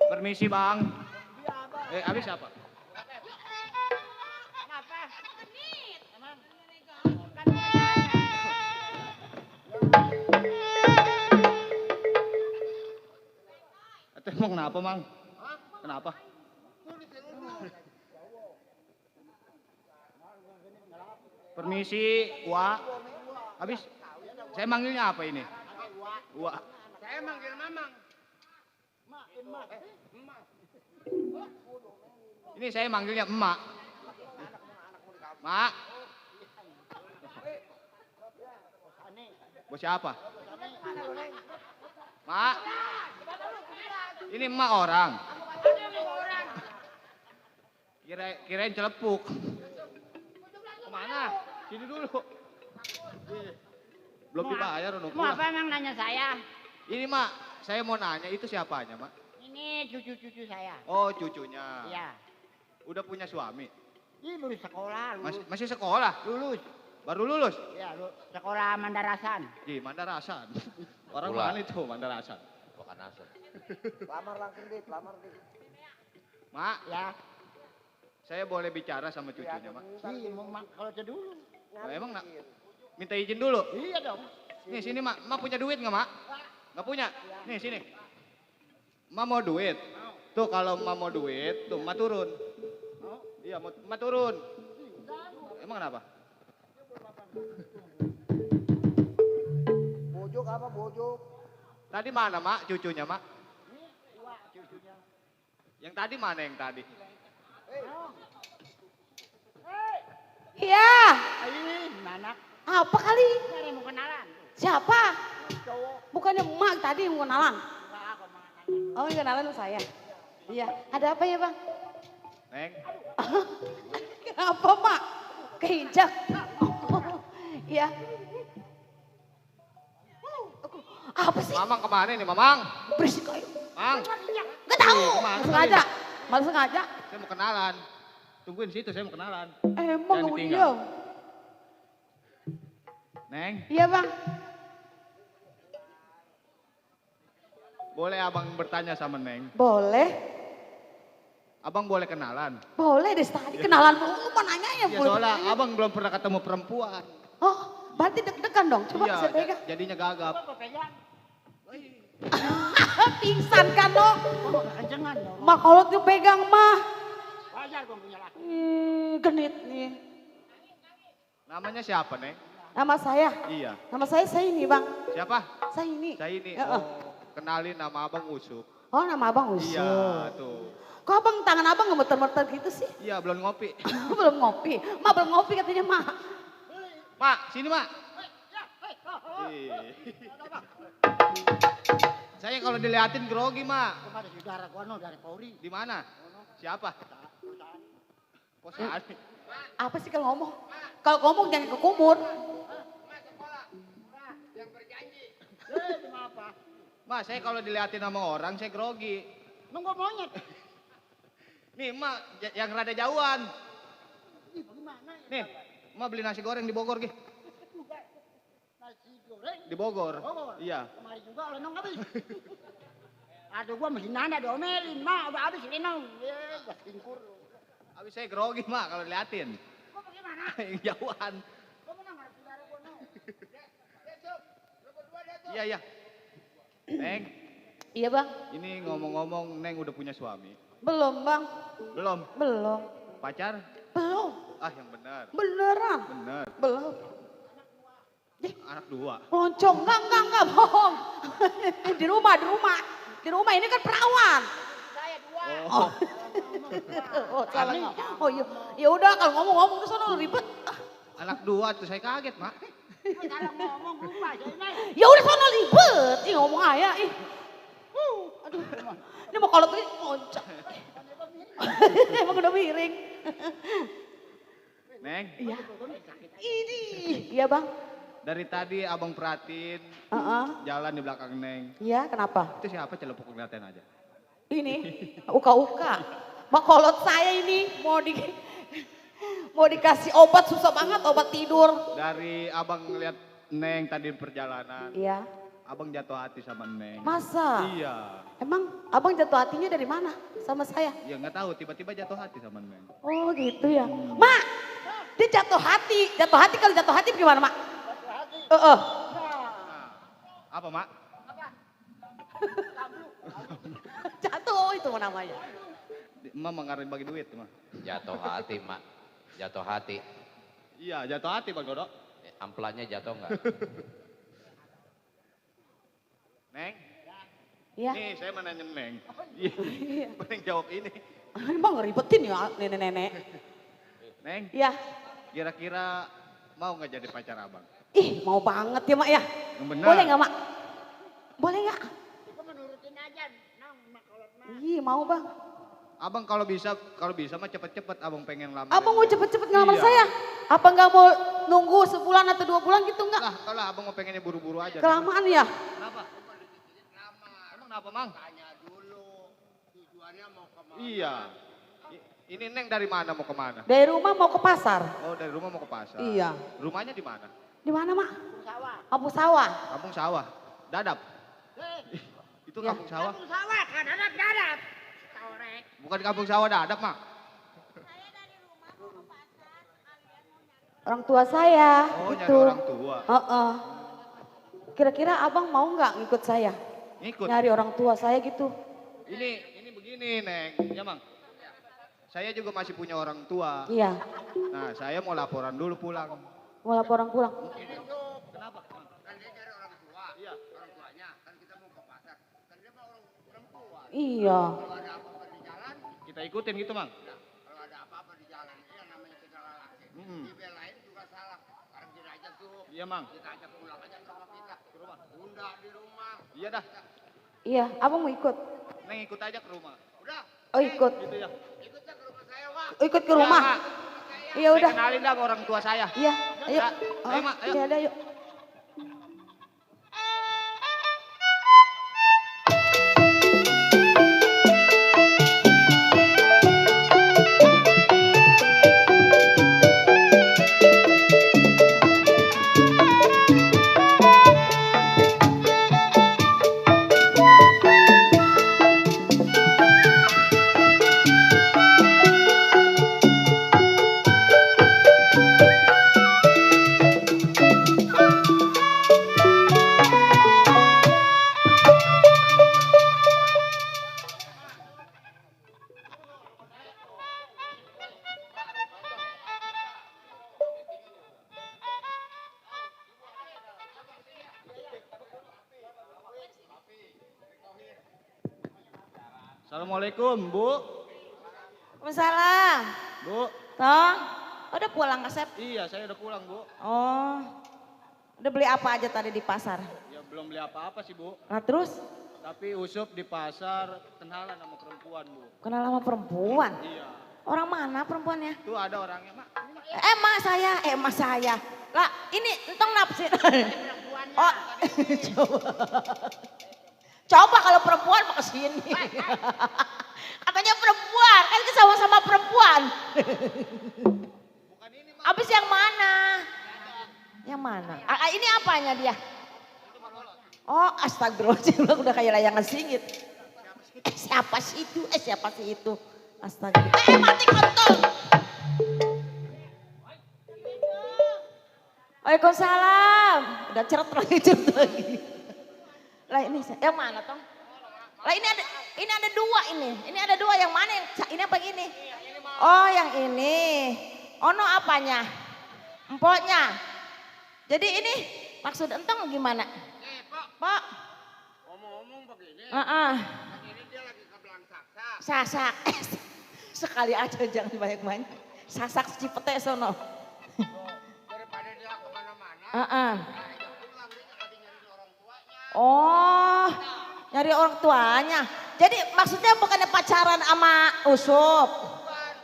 Permisi bang. Habis apa? Kenapa? Emang? Atau emang kenapa mang? Kenapa? Permisi, Wak. Habis, saya manggilnya apa ini? Wak. Saya manggil Mamang. Ini saya manggilnya emak. Mak. Bos siapa? Mak. Ini emak orang. Kirain celepuk. Kemana? Sini dulu. Belum dibayar udah Mau pulang. apa emang nanya saya? Ini mak, saya mau nanya itu siapanya mak? Ini cucu-cucu saya. Oh cucunya. Iya. Udah punya suami? Ini lulus sekolah, lulus. Masih sekolah? Lulus. Baru lulus? Ya, sekolah Mandarasan. Di Mandarasan. Orang Pulang. mana itu Mandarasan? Bukan asal. Mak, Ya. saya boleh bicara sama cucunya mak? Iya, kalau itu dulu. Nah, emang nak minta izin dulu? Iya dong. Nih sini mak, mak punya duit nggak mak? Nggak punya? Nih sini. Mak mau duit? Tuh kalau mak mau duit, tuh mak turun. Iya, mak turun. Emang kenapa? Bojok apa bojok? Tadi mana mak cucunya mak? Yang tadi mana yang tadi? Iya. Ini anak. Apa kali? Cari mau kenalan. Siapa? Bukannya emak tadi yang kenalan. Oh yang kenalan sama saya. Iya. Ada apa ya bang? Neng, Kenapa mak? Keinjak. Iya. Apa sih? Mamang kemana nih Mamang? Berisik ayo. Mang, Gak tahu. kemana Malah sengaja. kali? Malah sengaja. saya mau kenalan. Tungguin situ, saya mau kenalan. Emang Jangan kamu ditinggal. diam. Neng, Iya bang. boleh abang bertanya sama Neng? Boleh. Abang boleh kenalan? Boleh deh tadi kenalan dulu. Mau nanya ya Ya boleh. soalnya abang belum pernah ketemu perempuan. Oh berarti deg-degan dong. Coba Iya, saya pegang. jadinya gagap. Apa pegang? Pingsan kan lo. Kencengan dong. Mak kalau tuh pegang mah. Wajar gue punya laki. Genit nih. Namanya siapa Neng? Nama saya? Iya. Nama saya ini bang. Siapa? Saya ini. Saya ini. Heeh. Oh, kenalin nama abang Usuk. Oh nama abang Usul. Iya, tuh. Kok abang tangan abang gemeter-gemeter gitu sih? Iya, belum ngopi. Belum ngopi. Mak belum ngopi katanya mak. Mak, sini mak. Ih. Saya kalau diliatin grogi mak. Kemarin saudara gua dari Polri. Di mana? Siapa? Posani. Apa sih kalau ngomong? Kalau ngomong jangan ke kumur. Mak, saya kalau diliatin sama orang saya grogi. Nunggu monyet. Nih mak, yang rada jauhan. Ih, bagaimana? Nih, mak beli nasi goreng di Bogor gih. Nasi goreng. Di Bogor. Bogor? Iya. Kemarin juga lenong habis. Aduh gua masih nana diomelin, mak udah habis lenong. Gua tingkur. Habis saya grogi mak kalau diliatin. Gua bagaimana? Yang jauhan. Gua menang harus saudara gua no. Iya, iya. Neng, Iya bang. ini ngomong-ngomong Neng udah punya suami. Belum bang. Belum? Belum. Pacar? Belum. Ah, yang benar. Beneran. Benar. Belum. Anak dua. Loncong. Enggak bohong. Di rumah. Di rumah ini kan perawan. Saya dua. Oh, Oh salah. Oh iya. Ya udah kalau ngomong-ngomong ke sana ribet. anak dua tuh saya kaget mak. Kalau ngomong lupa jadi. Ya udah sana ribet. Ih ngomong ayah. Ih. Aduh. Ini mau kalau tuh ngoncak. Emang udah miring. Neng, Iya. Ini. Iya bang. dari tadi abang perhatiin Heeh. jalan di belakang Neng. Iya kenapa? Itu siapa celepuk ngeliatin aja. Ini uka-uka. Makolot saya ini mau dikasih obat susah banget, obat tidur. Dari abang ngeliat Neng tadi di perjalanan, Iya. abang jatuh hati sama Neng. Masa? Iya. Emang abang jatuh hatinya dari mana sama saya? Ya nggak tahu tiba-tiba jatuh hati sama Neng. Oh gitu ya. Mak, dia jatuh hati. Jatuh hati kalau jatuh hati gimana mak? Nah, apa mak? Jatuh itu namanya. Emak mengaruhin bagi duit mak. Jatuh hati, Mak. Jatuh hati. Iya jatuh hati bang Dodo. Amplannya jatuh enggak? Neng, Iya. nih saya mau nanya Neng. Iya. Neng jawab ini. Emang ngeribetin ya nenek-nenek. Neng, Iya. kira-kira mau nggak jadi pacar abang? Ih mau banget ya mak ya. Yang benar. Boleh nggak mak? Boleh nggak? Gua menurutin aja. Nong, mak kalau mak. Ih mau bang. Abang kalau bisa mah cepet-cepet abang pengen lama. Abang mau cepet-cepet ngelamar Iya. saya? Apa nggak mau nunggu sebulan atau 2 bulan gitu nggak? Lah, kalau abang mau pengennya buru-buru aja. Kelamaan ya? Kenapa? Emang kenapa mang? Tanya dulu. Tujuannya mau kemana? Iya. Ini Neng dari mana mau kemana? Dari rumah mau ke pasar? Oh dari rumah mau ke pasar. Iya. Rumahnya di mana? Di mana mak? Sawah. Kampung sawah. Kampung sawah. Dadap. Itu Ya. kampung sawah. Kampung sawah kan dadap. Taurek. Bukan kampung sawah dadap mak. Orang tua saya. Oh nyari gitu. orang tua. Heeh. Kira-kira abang mau nggak ngikut saya? Ngikut. Nyari orang tua saya gitu. Ini begini Neng. Ya mang. Saya juga masih punya orang tua. Iya. Nah saya mau laporan dulu pulang. Mau laporan pulang. Kenapa? Kan dia cari orang tua. Iya. Orang tuanya. Kan kita mau ke pasar. Kan dia mau orang tua. Iya. Kalau ada apa-apa di jalan. Kita ikutin gitu mang. Kalau ada apa-apa di jalan. Ini yang namanya kita lelaki. Hmm. Dibelain juga salah. Sekarang kita aja tuh. Iya mang. Kita ajak pulang aja ke rumah kita. Ke rumah. Bunda di rumah. Iya dah. Iya. Abang mau ikut? Neng ikut aja ke rumah. Udah. Oh ikut. Gitu ya. Ikutnya ke rumah saya, Wak. Oh, ikut ke rumah. Mak. Iya Saya udah. kenalin dah sama orang tua saya. Iya. Ayo. Ya, ayo, Mak, ayo. Iya ada yuk. Assalamualaikum, Bu. Waalaikumsalam. Bu. Tong, udah pulang Asep? Iya, saya udah pulang, Bu. Oh, udah beli apa aja tadi di pasar? Ya belum beli apa-apa sih, Bu. Nah terus, Tapi Usup di pasar kenalan sama perempuan, Bu. kenal sama perempuan? Iya. Orang mana perempuannya? Tuh ada orangnya, Mak. Emak saya. Lah, ini entong napsir. Oh, coba. Coba kalau perempuan mau kesini. Katanya perempuan, kan sama-sama perempuan. Abis yang mana? Yang mana? Ini apanya dia? Oh, astagfirullahaladzim, udah kayak layangan singit. Siapa sih itu? Siapa sih itu? Astagfirullah. Mati kontol. Waalaikumsalam. Udah ceret lagi. Lah ini yang mana Tong? Lah ini ada dua ini. Ini ada dua, yang mana ini apa ini? Oh yang ini. Ono apanya? Empoknya. Jadi ini maksud entong gimana? Pak. Ngomong-ngomong begini. Ini dia lagi ke belang saksa. Sasak. Sekali aja jangan banyak-banyak. Sasak Cipete sono. Daripada dia kemana-mana. Oh, nyari orang tuanya. Jadi maksudnya bukannya pacaran sama Usup?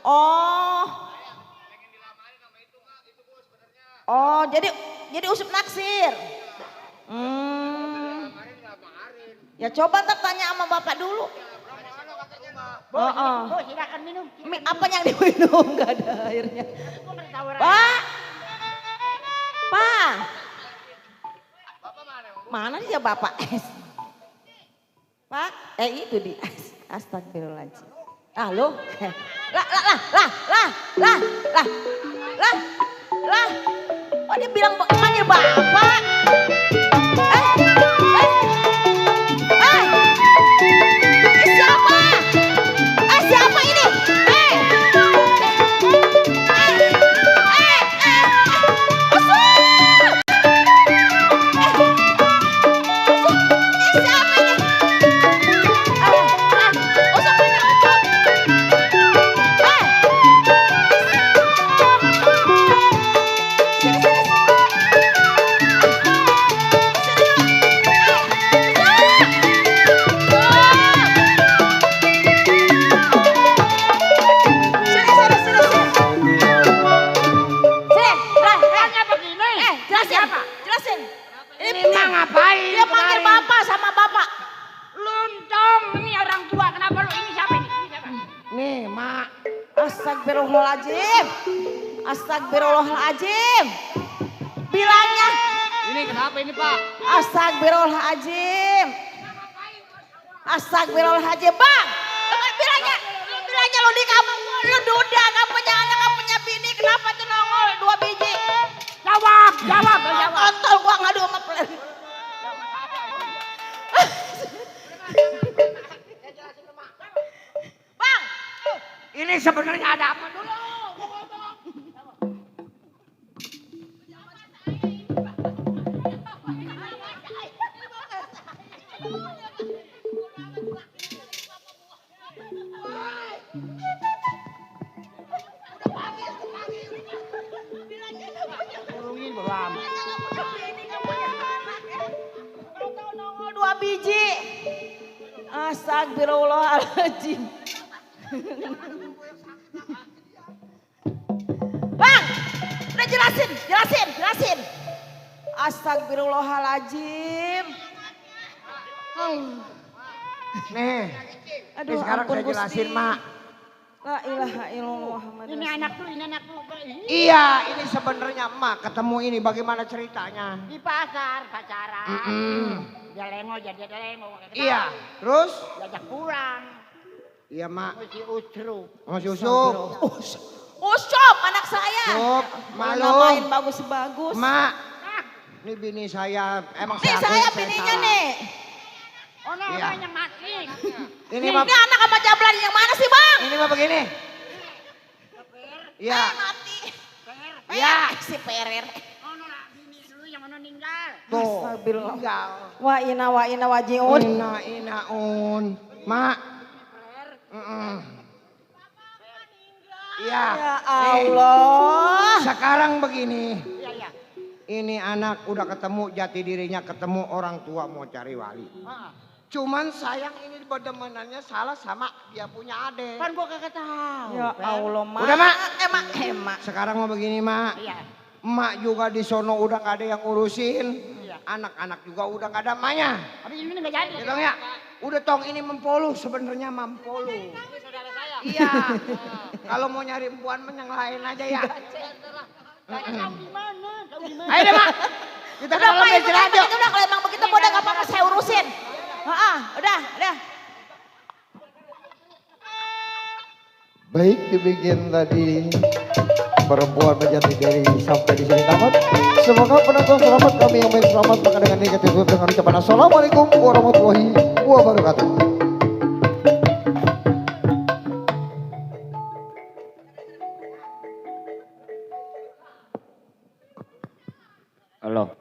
Oh. Oh, jadi Usup naksir. Ya coba ntar tanya sama bapak dulu. Bu, silakan minum. Apa yang diminum? Gak ada airnya. Pak. Pak. Mana dia bapak? Pak, itu di astagfirullahaladzim. Halo? Lah. Oh dia bilang manggil bapak. Siapa? Siapa ini? Astagfirullahaladzim. Bilangnya. Ini kenapa ini, Pak? Astagfirullahaladzim. Astagfirullahaladzim, Bang. Bilangnya lu di kamar, lu duda, gak punya anak, gak punya bini. Kenapa tuh nongol 2 biji? Jawab. Kontol gua ngadu sama pelan. Bang. Ini sebenarnya ada apa dulu? Nongol 2 biji. Astagfirullahaladzim. Bang, udah jelasin. Astagfirullahaladzim. Nih, Aduh, sekarang ampun saya jelasin, Gusti. Mak. La ilaha illallah. Ini anak tuh. Iya, ini sebenarnya emak ketemu ini bagaimana ceritanya? Di pasar pacaran. Dia lengo jadi lengo. Iya, terus? Diajak pulang. Iya, Mak. Masih usru. Masih Usup. Usup anak saya. Usup, malu. Namain bagus-bagus. Mak, ini bini saya, emang Nih saya bininya nih. Oh, no, Iya. yang mati. Ini mah, Ini anak sama jablan yang mana sih Bang? ini mah begini. Iya. Mati. Iya. Si Perer. Oh, no, bini dulu yang mana meninggal. Tuh. Astagfirullah. Tinggal. Wa ina wajiun. Inaun. Mak, Iya. Ya Allah. Sekarang begini. Iya, iya. Ini anak udah ketemu jati dirinya, ketemu orang tua mau cari wali. Cuman sayang ini berdemenannya salah sama dia punya adik. Kan gua kagak tahu. Ya Allah, Mak. Udah, Mak. Mak. Sekarang mau begini, Mak. Iya. Emak juga di sono udah gak ada yang ngurusin. Iya. Anak-anak juga udah gak ada emaknya. Tapi ini enggak jadi. Ya dong ya. Udah tong ini mempolu sebenarnya mampolu. Ini saudara saya. Iya. Kalau mau nyari empuan mah yang lain aja ya. Tahu di mana? Tahu di mana? Ayo deh, Mak. Kita ke Udah dalam Pak, istirahat yuk. udah kalau emang begitu udah gak apa-apa saya urusin. Udah. Baik, demikian tadi perempuan menjadi dari sampai di sini tamat. Semoga penonton selamat, kami yang main selamat, maka dengan ini kita tutup dengan ucapan assalamualaikum warahmatullahi wabarakatuh. Halo.